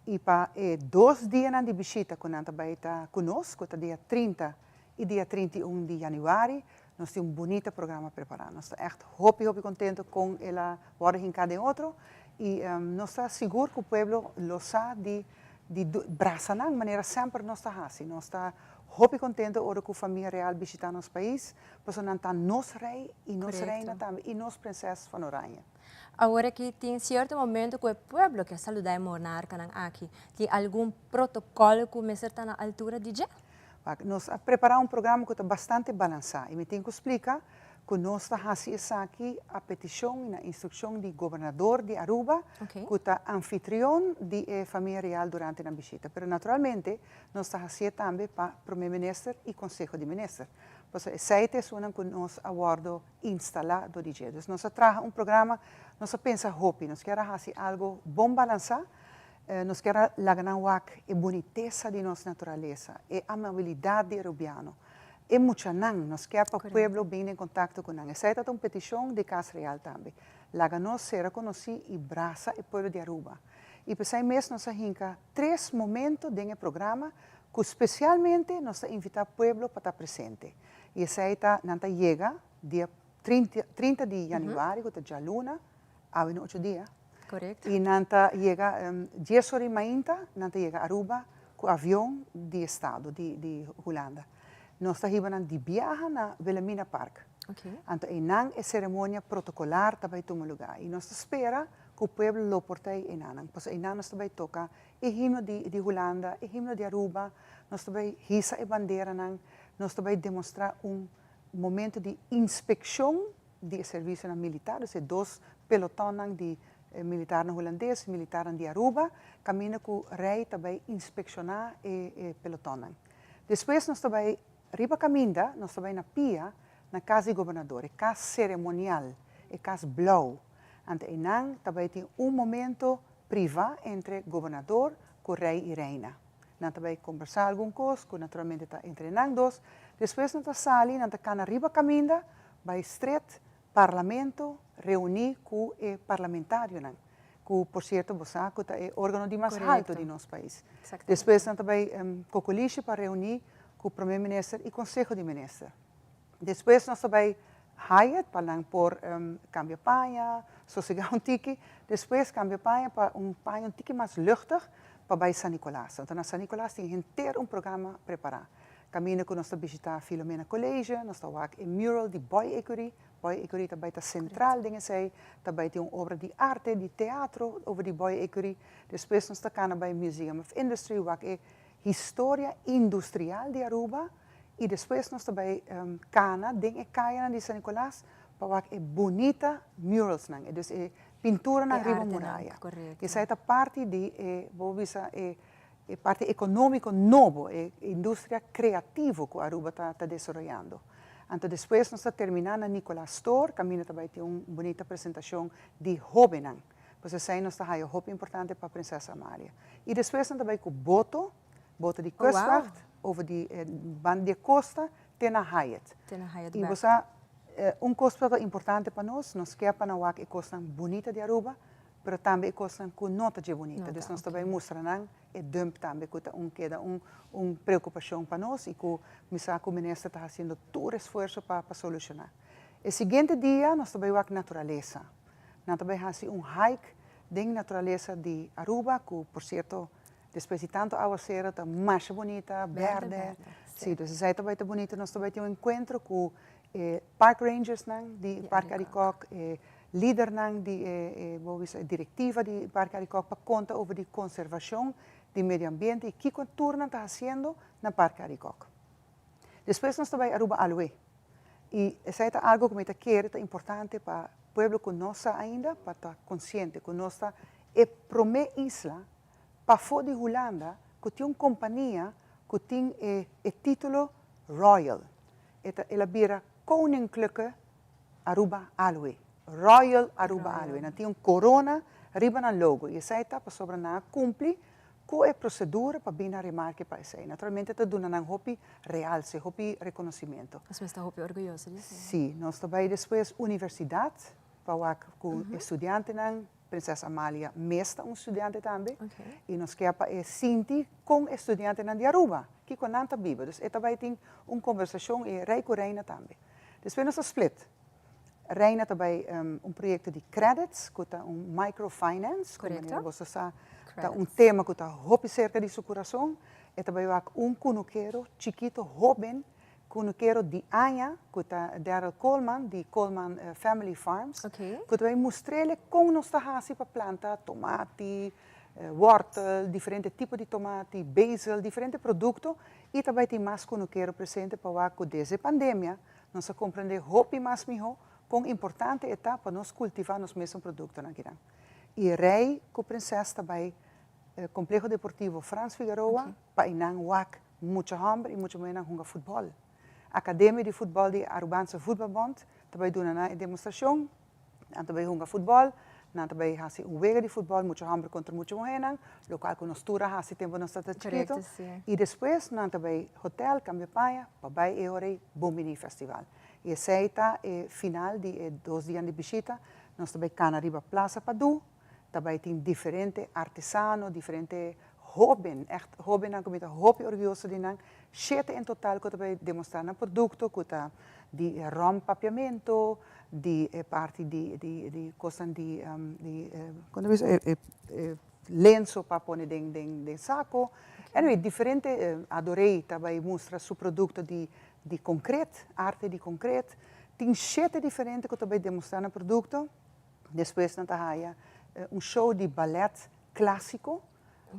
Y pa e dos dianan di bishita cu nan ta bay ta cu nos, cu ta dia 30 y dia 31 di januari, Nos tin un bunita programa prepará. Nos ta ègt hopi hopi kontentu kon el a wòrdu hinká den otro i nos ta sigur ku pueblo lo sa di di brasa nan manera semper nos ta hasi. Nos ta hopi kontentu ora ku famia real bishitá nos pais pasobra nan ta nos rei i nos reina tambe i nos prinses van Oranje. Awor aki tin sierto momento ku e pueblo ke saludá e monarkanan aki. Tin algun protokòl ku mester ta na altura di dje? Wak, nos a prepará un programa ku ta bastante balansá i mi tin ku splika ku nos ta hasi esaki a petishon i na instrukshon di gobernador di Aruba ku ta anfitrion di e famia real durante nan bishita. Pero naturalmente nos ta hasié tambe pa Prome Minister i Konseho di Minister, pasobra esei ta esunnan ku nos a wòrdu instalá dor di dje. Dus nos a traha un programa, nos a pensa hopi, nos kier a hasi algu bon balansá. Nos kier a laga nan wak e bunitesa di nos naturalesa, e amabilidat di e rubiano, e muchanan, nos kier pa pueblo bin den kontakto ku nan. Esei ta ta un petishon di Kas Real tambe. Laga nos sera konosí i brasa e pueblo di Aruba. I p'esei mes nos a hinka tres momento den e programa ku spesialmente nos ta invitá pueblo pa ta presente. I esei ta nan ta yega dia 30 di yanüari ku ta djaluna, awe na ocho dia. Correcto. Y nan ta yega dies ora y mainta, nan ta yega Aruba. ku avion di estado di di Hulanda. Nos ta hiba nan di biaha na Wilhelmina Park. Anto einan e seremonia protokolar ta bai tuma lugá i nos ta spera ku pueblo lo por ta ei einanan. Pasobra einan nos ta bai toka e himno di di Hulanda, e himno di Aruba, nos ta bai hisa e banderanan, nos ta bai demostrá un momento di inspekshon di e servisionan militar, dus e dos pelotonnan di militarnan hulandes i militarnan di Aruba, kaminda ku Rei ta bai inspekshoná e e pelotonnan. Despues nos ta bai riba kaminda, nos ta bai na pia na kas di gobernador, e kas seremonial, e kas blou. Anto einan ta bai tin un momento privá entre gobernador ku rei i reina. Nan ta bai kombersá algun kos ku naturalmente ta entre nan dos. Despues nan ta sali, nan ta kana riba kaminda bai stret parlamento reuní ku e parlamentarionan, ku por sierto bo sa ku ta e órgano di mas haltu di nos pais. Despues nan ta bai Kokolishi pa reuní ku promé minister i konseho di minister. Despues nos ta bai Hyatt pa nan por kambia paña, sosegá un tiki. Despues kambia paña pa un paña un tiki mas luchtig pa bai San Nicolas. Anto na San Nicolas tin henter un programa prepará. Kaminda ku nos ta bishitá Filomena College, nos ta wak e mural di Boy Ecury. Boy Ecury ta bai ta sentral den esei, ta bai tin un obra di arte, di teatro over di Boy Ecury. Despues nos ta kana bai Museum of Industry, wak e historia industrial di Aruba i despues nos ta bai kana den e kayanan di San Nicolas pa wak e bunita muralsnan, e dus e pinturanan riba muraya. Esei ta parti di e, bo por bisa, e e parti economico nobo, e industria creativo cu Aruba ta ta desaroyando. Anto despues nos ta termina na Nicolaas Store, caminda ta bay tin un bunita presentacion di hobennan. Pues esey nos ta haya hopi importante pa Princesa Amalia. Y despues nan ta bay cu boto, boto di Kustwacht, over di banda di e costa te na Hyatt. Te na Hyatt Y bo sa, un cos cu ta importante pa nos, nos kier pa nan wak e cosnan bunita di Aruba, pero tambe e kosnan ku no ta dje bunita. Dus nos ta bai mustra nan e dump tambe ku ta un keda un un preokupashon pa nos i ku mi sa ku minister ta hasiendo tur esfuerso pa pa solushoná. E siguiente dia nos ta bai wak naturalesa. Nan ta bai hasi un hike den naturalesa di Aruba ku por sierto despues di tantu awasero ta masha bunita, bèrdè. Si, dus esei ta bai ta bunita. Nos ta bai tin un enkuentro ku e park rangersnan di Parke Arikok, e lidernan di e bo bisa e direktiva di Parke Arikok pa konta over di konservashon di medio ambiente i kiko tur nan ta hasiendo na Parke Arikok. Despues nos ta bai Aruba Aloe i esei ta algo ku mi ta kere ta importante pa pueblo ku no sa ainda pa ta konsiente ku nos ta e promé isla pafó di Hulanda ku tin un kompania ku tin e e título Royal. E ta el a bira Koninklijke Aruba Aloe, Royal Aruba Aloe. Nan tin un korona riba nan logo i esei ta pasobra nan a kumpli ku e prosedura pa bin na remarke pa esei. Naturalmente ta duna nan hopi realse, hopi rekonosimentu. Nos mester ta hopi orguyoso di esei. Sí, nos ta bai despues universidat pa wak ku e studiantenan. Prinses Amalia mes ta un studiante tambe i nos ke pa e sinti kon e studiantenan di Aruba, kiko nan ta biba. Dus e ta bai tin un kombersashon i rei ku reina tambe. Despues nos ta split. Reina ta bai un proyekto di credits ku ta un microfinance, ku manera boso sa ta un tema ku ta hopi serka di su kurason. E ta bai wak un kunukero chikito hoben Kunukero di aña ku ta Daryl Coleman di Coleman Family Farms ku ta bai mustr'el kon nos ta hasi pa planta tomati, wòrtel, diferente tipo di tomati, basil, diferente produkto i ta bai tin mas kunukero presente pa wak ku desde pandemia nos a komprende hopi mas mihó kon importante e ta pa nos kultivá nos mesun produktonan akinan. I rei ku prinses ta bai Kompleho Deportivo Frans Figaroa pa einan wak Mucha hòmber i mucha muhénan hunga futbòl. Akademia di futbòl di Arubaanse Voetbalbond ta bai duna nan e demostrashon. Nan ta bai hunga futbòl, nan ta bai hasi un wega di futbòl, mucha hòmber kontra mucha muhénan, lokual ku nos tur a hasi tempu nos tabata chikitu. I despues nan ta bai hotèl, kambia paña, pa bai e ora ei Bon Biní Festival. I esei ta e final di e dos dianan di bishita. Nos ta bai kana riba Plaza Padu. Ta bai tin diferente artesano, diferente hoben, echt hobennan ku mi ta hopi orguyoso di nan, shete en total ku ta bai demostrá nan produkto ku ta di ròm papiamentu, di e parti di di di kosnan di di kon ta bisa e e lenso pa pone den den den sako. Anyway, diferente Adorei ta bai mustra su produkto di di konkret, arte di konkret. Tin shete diferente ku ta bai demostrá nan produkto. Despues nan ta haya un show di balèt klásiko,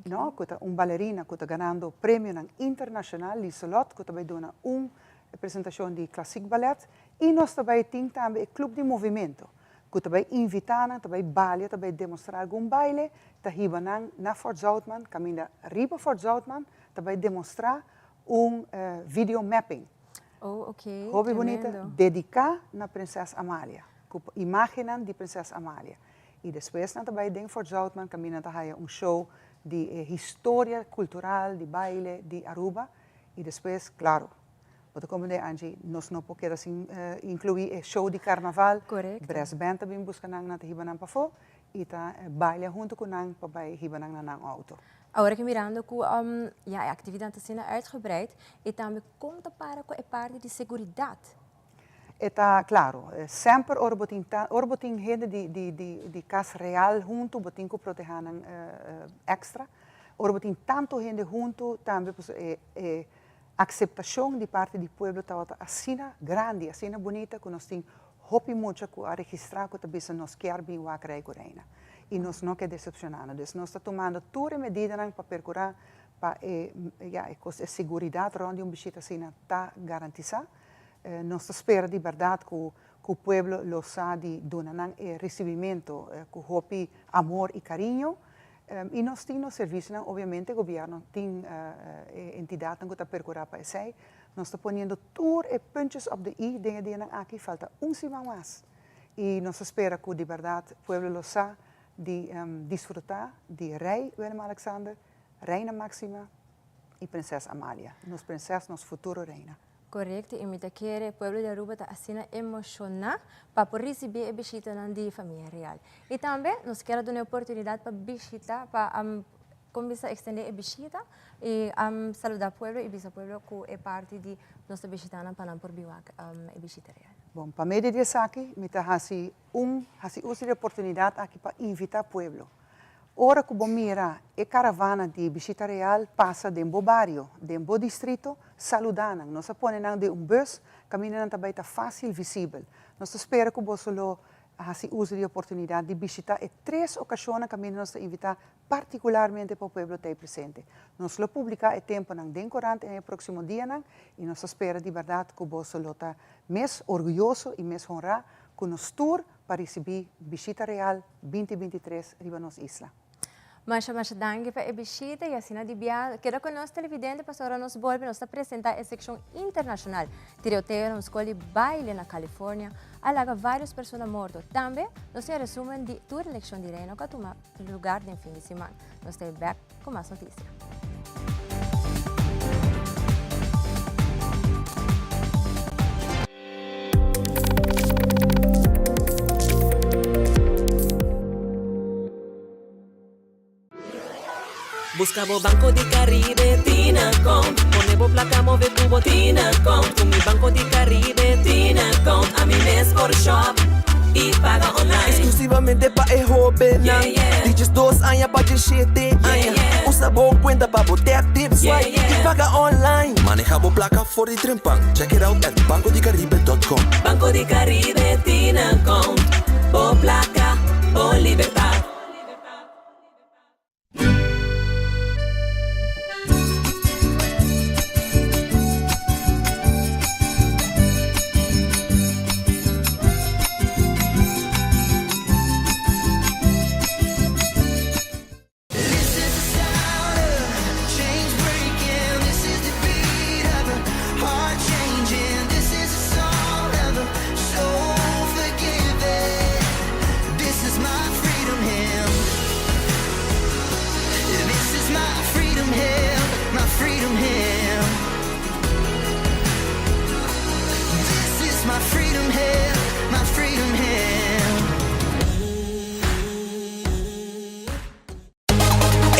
no, ku ta un balerina ku ta ganando premionan internashonal, Liselot, ku ta bai duna un presentashon di klasik balèt. I nos ta bai tin tambe e Club di Movimento, ku ta bai invitá nan, ta bai balia, ta bai demostrá algun baile, ta hiba nan na Fort Zoutman, kaminda riba Fort Zoutman ta bai demostrá un video mapping. Oh, ok, Hopi bunita, tremendo. dediká na Prinses Amalia, ku imágennan di Prinses Amalia. I despues nan ta bai den Fort Zoutman kaminda nan ta haya un show di e historia kultural di baile di Aruba. I despues, klaro, bo ta komprendé Angie, nos no por keda sin inkluí e show di karnaval. Korekto. Brass band ta bin buska nan, nan ta hiba nan pafó i ta baila huntu ku nan pa bai hiba nan na nan outo. Awor aki mirando ku ya e aktividat ta asina uitgebreid i tambe kon ta para ku e parti di seguridat? E ta klaro, semper ora bo tin ta ora bo tin hende di di di di kas real huntu bo tin ku protehá nan èkstra. Ora bo tin tantu hende huntu tambe pasobra e e akseptashon di parti di pueblo tabata asina grandi, asina bunita ku nos tin hopi mucha ku a registrá ku ta bisa nos kier bin wak rei ku reina i nos no ke desepshoná nan. Dus nos ta tumando tur e medidanan pa perkurá pa e ya e kos e seguridat rònt di un bishita asina ta garantisá. Nos ta spera di bèrdat ku ku pueblo lo sa di duna nan e risibimentu ku hopi amor i kariño. I nos tin nos servisionan, obviamente gobièrnu tin e entidatnan ku ta perkurá pa esei. Nos ta poniendo tur e puntjes op de i den e dianan aki, falta un siman mas. I nos ta spera ku di bèrdat pueblo lo sa di disfrutá di Rei Willem-Alexander, Reina Máxima i Prinses Amalia, nos prinses, nos futuro reina. Korekto i mi ta kere e pueblo di Aruba ta asina emoshoná pa por risibí e bishitanan di famia real. I tambe nos kier a duna e oportunidat pa bishita pa kon bisa ekstendé e bishita i saludá pueblo i bisa pueblo ku e parti di nos ta bishitá nan pa nan por bin wak e bishita real. Bon, pa medio di esaki mi ta hasi un hasi uso di e oportunidat aki pa invitá pueblo. Ora ku bo mira e karavana di bishita real pasa den bo bario, den bo distrito, saludá nan. Nos a pone nan den un bus, kaminda nan ta bai ta fásil visibel. Nos ta spera ku boso lo hasi uso di e oportunidat di bishitá e tres okashonnan kaminda nos ta invitá partikularmente pa pueblo ta ei presente. Nos lo publiká e tempunan den korant en e próksimo dianan i nos ta spera di bèrdat ku boso lo ta mes orguyoso i mes honrá ku nos tur pa risibí bishita real 2023 riba nos isla. Masha masha danki pa e bishita y asina di bia keda cu nos televidente pasobra ora nos bolbe nos ta presenta e seccion internacional. Tiroteo na un scol di baile na California a laga varios persona morto. Tambe nos tin e resumen di tur eleccion di Reino cu a tuma lugar den fin di siman. Nos ta e bek cu mas noticia. Busca bo Banco di Caribe tin account. Pone bo placa move cu bo tin account. Cu mi Banco di Caribe tin account. Ami mes por shop y paga online. Exclusivamente pa e hobennan di 12 aña pa 17 aña. Usa bo cuenta pa bo tap, tip, swipe y paga online. Maneha bo placa for di trempan. Check it out at bancodicaribe.com. Banco di Caribe tin account. Bo placa, bo libertad.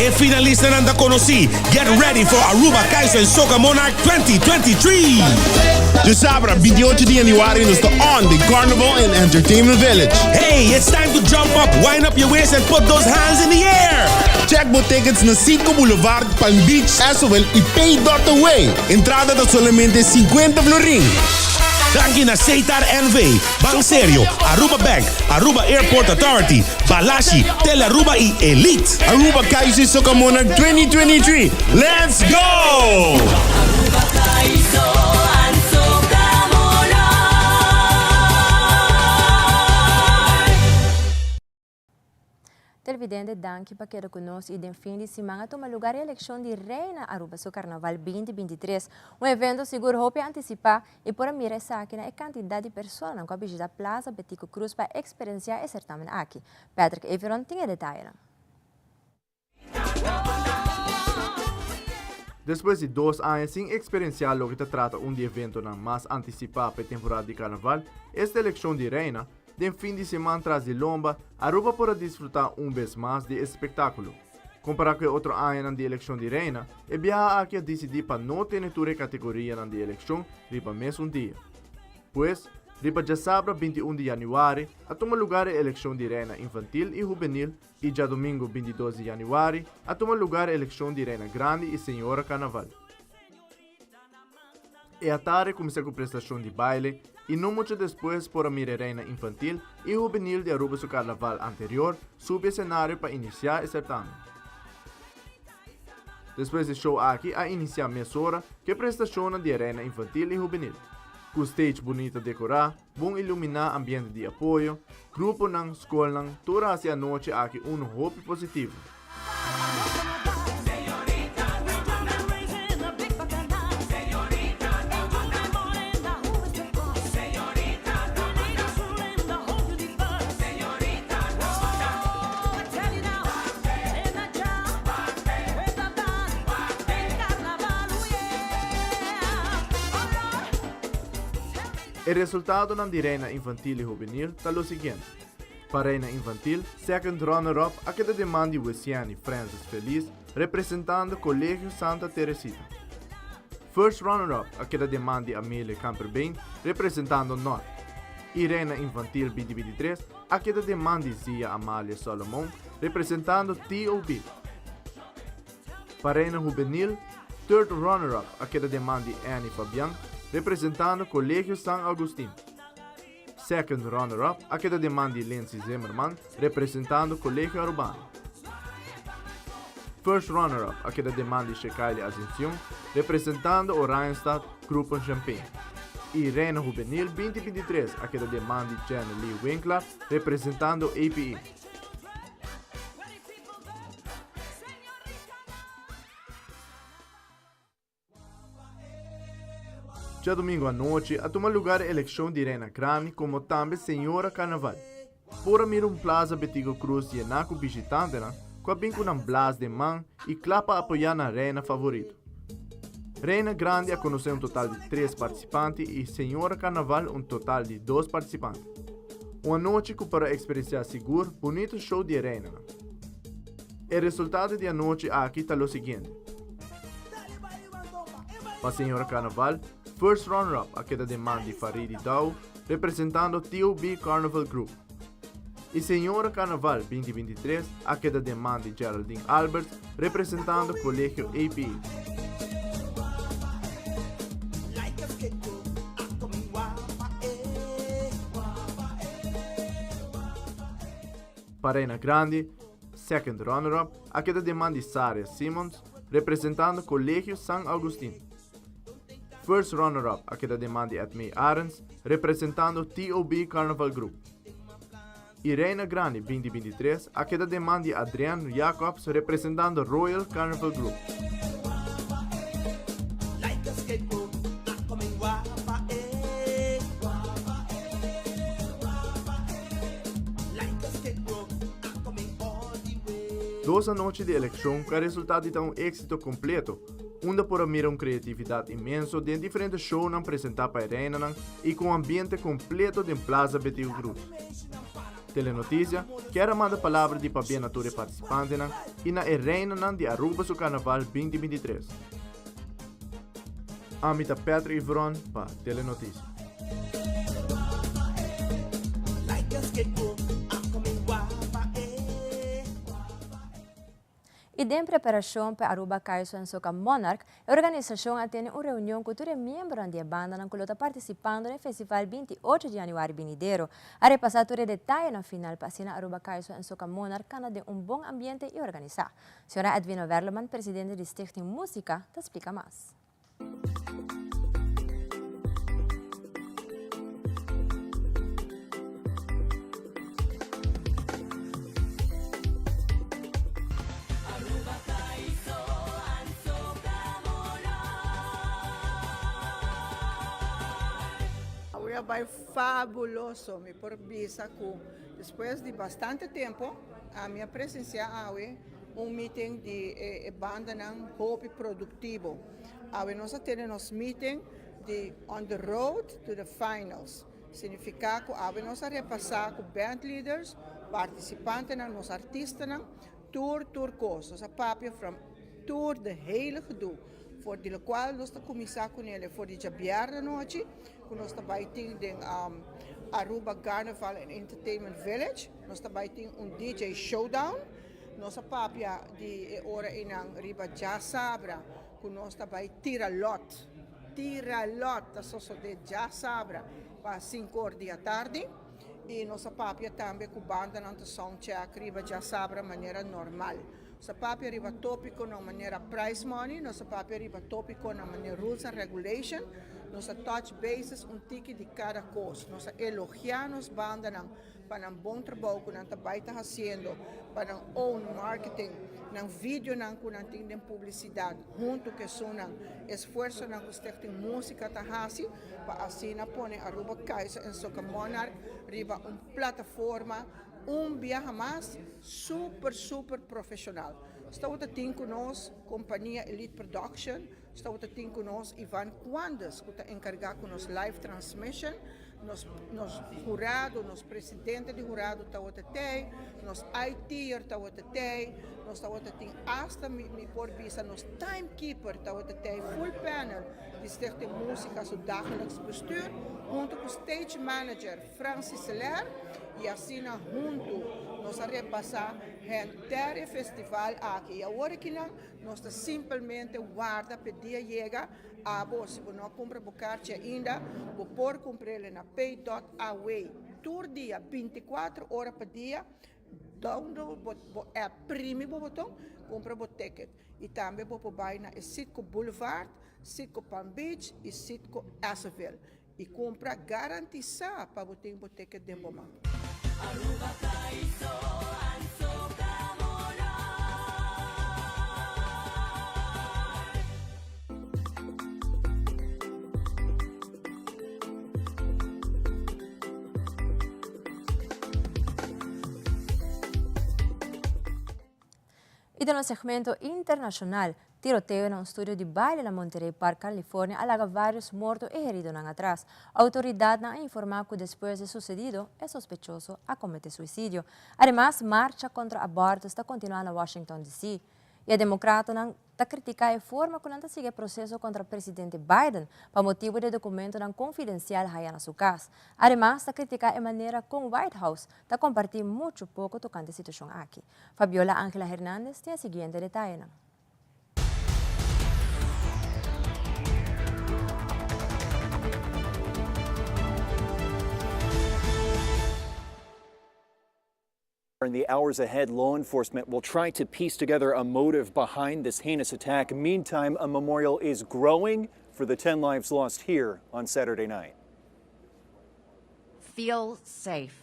E finalistanan ta konosí. Get ready for Aruba Kaizen Soca Monarch 2023! Djasabra, 28 di januari nos ta on den Carnival and Entertainment Village. Hey, it's time to jump up, wind up your waist and put those hands in the air! Check bo tickets na Citgo Boulevard, Palm Beach, Esowel y Pay dot Away. Entrada ta solamente 50 florin. Danki na Setar NV, Ban Serio, Aruba Bank, Aruba Airport Authority, Balashi, Telearuba y Elite. Aruba Kaiso y Soca Monarch 2023, Let's go! Aruba Kaiso and Soca Monarch. Televidente danki pa keda ku nos i den fin di siman a tuma lugar e elekshon di Reina Aruba su Karnaval 2023. Un evento sigur hopi antisipá i por a mira esaki na e kantidat di personanan ku a bishita Plaza Betico Croes pa eksperensiá e sertamen aki. Patrick Everon tin e detayenan. Despues di dos aña sin eksperensiá loke ta trata un di eventonan mas antisipá pa e temporada di karnaval, esta elekshon di reina, den fin di siman tras di lomba, Aruba por a disfrutá un bes mas di e spektákulo. Kompará ku e otro añanan di elekshon di reina, e biaha aki a disidí pa no tene tur e kategorianan di elekshon riba mesun dia. Pues, riba djasabra 21 di yanüari a tuma lugar e elekshon di reina infantil i hubenil I djadumingu 22 di yanüari a tuma lugar elekshon di Reina Grandi i Señora Karnaval. E atarde kuminsá ku prestashon di baile i no muchu despues por a mira e Reina Infantil i Hubenil di Aruba su karnaval anterior subi esenario pa inisiá e sertamen. Despues di show aki a inisiá mesora ku e prestashonnan di e Reina Infantil i Hubenil. Ku stage bunita dekorá, Bon iluminá ambiente di apoyo, gruponan, skolnan, tur a hasi anochi aki unu hopi positivo. E resultadonan di Reina Infantil i Hubenil ta lo siguiente, Pa Reina Infantil, second runner up a keda den man di Wesiani Francis Feliz representando Colegio Santa Teresita. First runner up a keda den man di Amelia Kamperbeen representando Nort. I Reina Infantil 2023 a keda den man di Zia Amalia Solomon representando TOB. Pa Reina Hubenil, third runner-up a keda den man di Annie Fabian, representando Colegio San Augustin. Second runner-up a keda den man di Lindsay Zimmerman, representando Colegio Arubano. First runner-up a keda den man di Shekaili Ascension, representando Oranjestad Grupo Champagne. Y Reina Hubenil 2023 a keda den man di Jenny Lee Winkler, representando APE. Djadomingo anochi a tuma lugar e elekshon di Reina Grandi komo tambe Señora Karnaval. Por a mira un Plaza Betico Croes yená ku bishitantenan ku a bin ku nan blas den man i kla pa apoyá nan reina favorito. Reina Grandi a konosé un total di tres partisipante i Señora Karnaval un total di dos partisipante. Un anochi ku por a eksperensiá sigur bunito show di e reinanan. E resultado di anochi aki ta lo siguiente. Pa Señora Carnaval, first runner-up a keda den man di Faridi Dau, representando TOB Carnival Group. Y Señora Carnaval 2023 a keda den man di Geraldine Alberts, representando Colegio APE. Pa Reina Grandi, second runner-up a keda den man di Saria Simons, representando Colegio San Augustin. First runner-up a keda den man di Edmee Arends, representando TOB Carnival Group. Y Reina Grandi 2023 a keda den man di Adrian Jacobs representando Royal Carnival Group. Dos anochi di elekshon ku a resultá di ta un éksito kompleto, unda por a mira un kreatividat inmenso den diferente shownan presentá pa e reinanan i ku un ambiente kompleto den Plaza Betico Croes. Telenotisia kier a manda palabra di pabia na tur e partisipantenan i na e reinanan di Aruba su Karnaval 2023. Ami ta Patrick Ivron pa Telenotisia. Y den preparacion pa Aruba Kaiso en Soca Monarch, e organisacion a tene un reunion cu tur e miembronan di e bandanan cu lo ta participando den e festival 28 di januari binidero. A repasa tur e detayenan final pa asina Aruba Kaiso en Soca Monarch cana den un bon ambiente y organisa. Señora Edwina Werleman, presidente di Stichting Musica, ta splica mas. Awe a bai fabuloso, mi por bisa ku despues di bastante tempo ami a presensia awe un meeting di e bandanan hopi produktivo. Awe nos a tene nos meeting di on the road to the finals. Significa cu awe nos a repasa cu band leaders, participantenan, nos artistanan, tur tur cos. Nos a papia from tur de hele gedoe. For di locual nos ta cuminsa cunele for di djabièrnè anochi cu nos ta bay tin den Aruba Carnival and Entertainment Village. Nos ta bay tin un DJ showdown. Nos a papia di e ora einan riba djasabra cu nos ta bay tira lot. Tira lot ta sosode djasabra pa sinkor di atardi y nos a papia tambe cu bandanan ta soundcheck riba djasabra manera normal. Nos a papia riba topiconan manera prize money, nos a papia riba topiconan manera rules and regulation, nos a touch bases un tiki di cada cos. Nos a elogia nos bandanan pa nan bon trabou ku nan ta bai ta hasiendo, pa nan own marketing, nan videonan ku nan tin den publisidat huntu ku esunnan, esfuersonan ku Stichting Musica ta hasi pa asina pone Aruba Kaiser en Soca Monarch riba un plataforma un biaha mas super super profeshonal. Nos tin ku nos kompania Elite Production, nos tin ku nos Ivan Quandes ku ta enkargá ku nos live transmission, nos nos hurado, nos presidente di hurado tabata tei, nos IT'er tabata tei, nos tabata tin hasta mi mi por bisa nos timekeeper tabata tei, full panel di Stichting Musica su dagelijks bestuur hunto ku stage manager Francis Ler y asina hunto nos a repasa henter e festival aki y awor akinan nos ta simpelmente warda p'e dia yega. Abo, si bo no a kumpra bo karchi ainda, bo por kumpr'el na pay.aw tur dia, 24 ora pa dia. Download bo bo app, primi bo boton, kumpra bo ticket. I tambe bo por bai na e Citgo Boulevard, Citgo Palm Beach i Citgo Esseville i kumpra garantisá pa bo tin bo ticket den bo man. Aruba Kaiso anso Y den nos segmento internacional, tiroteo na un studio di baile na Monterey Park, California a laga varios morto y heridonan atras. Autoridadnan a informa cu despues di sucedido, e sospechoso a comete suicidio. Ademas, marcha contra abortus ta continua na Washington DC. Y e democratanan ta critica e forma cu nan ta sigui e proceso contra presidente Biden pa motibo di e documentonan confidencial haya na su cas. Ademas, ta critica e manera con White House ta comparti mucho poco tocante e situacion aki. Fabiola Angela Hernandez tin e siguiente detayenan. In the hours ahead, law enforcement will try to piece together a motive behind this heinous attack. Meantime, a memorial is growing for the 10 lives lost here on Saturday night. Feel safe.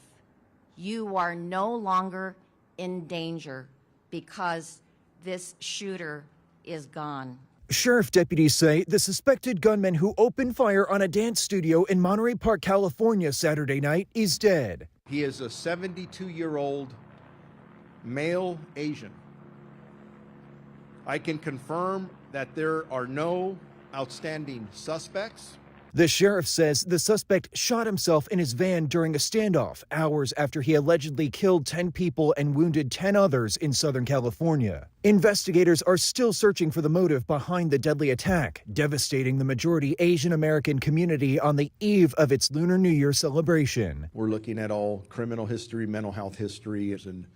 You are no longer in danger because this shooter is gone. Sheriff deputies say the suspected gunman who opened fire on a dance studio in Monterey Park, California Saturday night is dead. He is a 72 year old male Asian. I can confirm that there are no outstanding suspects. The sheriff says the suspect shot himself in his van during a standoff hours after he allegedly killed 10 people and wounded 10 others in Southern California. Investigators are still searching for the motive behind the deadly attack, devastating the majority Asian American community on the eve of its Lunar New Year celebration. We're looking at all criminal history, mental health history, and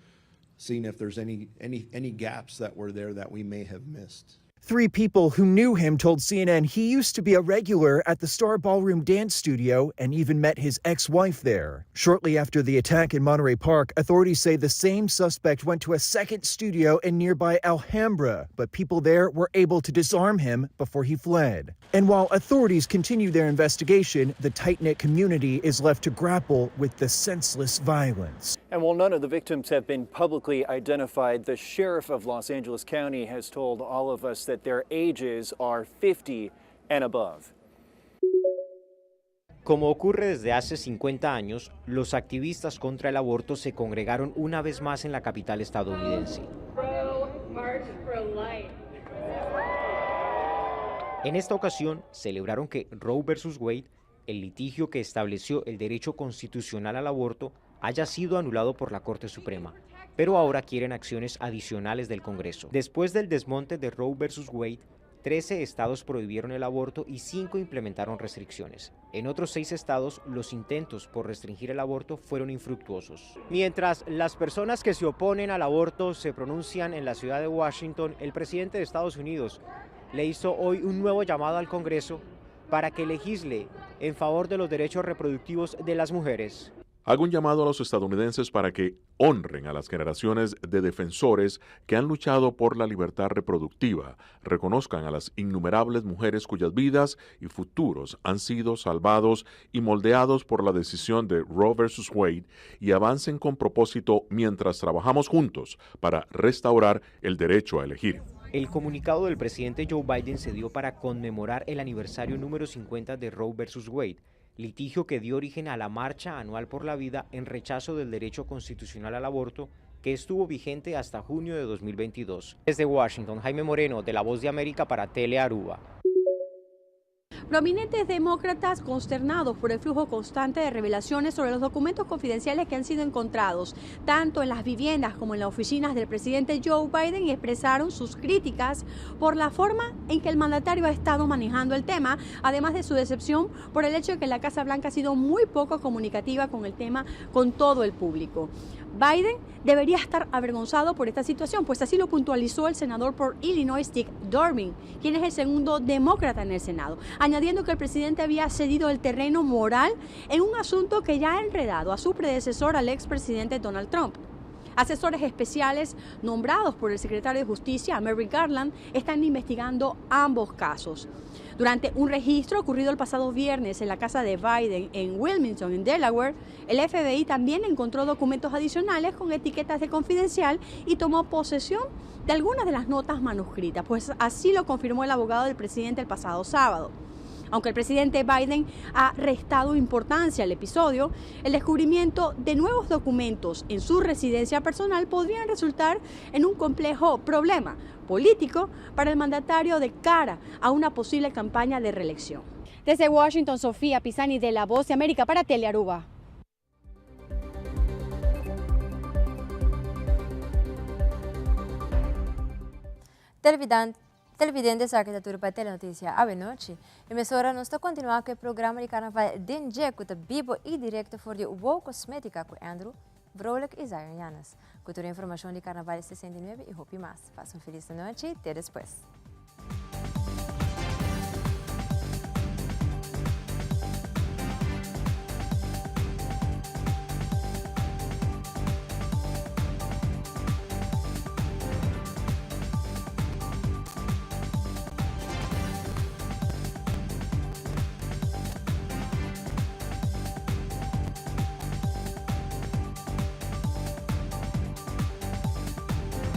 seeing if there's any, any, any gaps that were there that we may have missed. Three people who knew him told CNN he used to be a regular at the Star Ballroom Dance Studio and even met his ex wife there. Shortly after the attack in Monterey Park, authorities say the same suspect went to a second studio in nearby Alhambra, but people there were able to disarm him before he fled. And while authorities continue their investigation, the tight knit community is left to grapple with the senseless violence. And while none of the victims have been publicly identified, the sheriff of Los Angeles County has told all of us that their ages are 50 and above. Como ocurre desde hace 50 años, los activistas contra el aborto se congregaron una vez más en la capital estadounidense. En esta ocasión celebraron que Roe vs. Wade, el litigio que estableció el derecho constitucional al aborto, haya sido anulado por la Corte Suprema, pero ahora quieren acciones adicionales del Congreso. Después del desmonte de Roe vs. Wade, 13 estados prohibieron el aborto y 5 implementaron restricciones. En otros 6 estados, los intentos por restringir el aborto fueron infructuosos. Mientras las personas que se oponen al aborto se pronuncian en la ciudad de Washington, el presidente de Estados Unidos le hizo hoy un nuevo llamado al Congreso para que legisle en favor de los derechos reproductivos de las mujeres. Hago un llamado a los estadounidenses para que honren a las generaciones de defensores que han luchado por la libertad reproductiva, reconozcan a las innumerables mujeres cuyas vidas y futuros han sido salvados y moldeados por la decisión de Roe vs. Wade y avancen con propósito mientras trabajamos juntos para restaurar el derecho a elegir. El comunicado del presidente Joe Biden se dio para conmemorar el aniversario número 50 de Roe vs. Wade, litigio que dio origen a la Marcha Anual por la Vida en rechazo del derecho constitucional al aborto, que estuvo vigente hasta junio de 2022. Desde Washington, Jaime Moreno, de La Voz de América para Telearuba. Prominentes demócratas consternados por el flujo constante de revelaciones sobre los documentos confidenciales que han sido encontrados, tanto en las viviendas como en las oficinas del presidente Joe Biden, expresaron sus críticas por la forma en que el mandatario ha estado manejando el tema, además de su decepción por el hecho de que la Casa Blanca ha sido muy poco comunicativa con el tema con todo el público. Biden debería estar avergonzado por esta situación, pues así lo puntualizó el senador por Illinois, Dick Durbin, quien es el segundo demócrata en el Senado, añadiendo que el presidente había cedido el terreno moral en un asunto que ya ha enredado a su predecesor, al expresidente Donald Trump. Asesores especiales nombrados por el secretario de Justicia, Merrick Garland, están investigando ambos casos. Durante un registro ocurrido el pasado viernes en la casa de Biden en Wilmington, en Delaware, el FBI también encontró documentos adicionales con etiquetas de confidencial y tomó posesión de algunas de las notas manuscritas, pues así lo confirmó el abogado del presidente el pasado sábado. Aunque el presidente Biden ha restado importancia al episodio, el descubrimiento de nuevos documentos en su residencia personal podrían resultar en un complejo problema político para el mandatario de cara a una posible campaña de reelección. Desde Washington, Sofía Pisani de La Voz de América para Telearuba. Televidente, televidente esaki ta tur pa Telenoticia awe nochi. E mesora nos ta continua cu e programa di Carnaval den dje cu ta bibo y directo for di Wow Cosmetica cu Andrew Vrolijk y Zion Yanes. Cu tur e informacion di Carnaval 69 y hopi mas. Pasa un feliz nochi, te despues.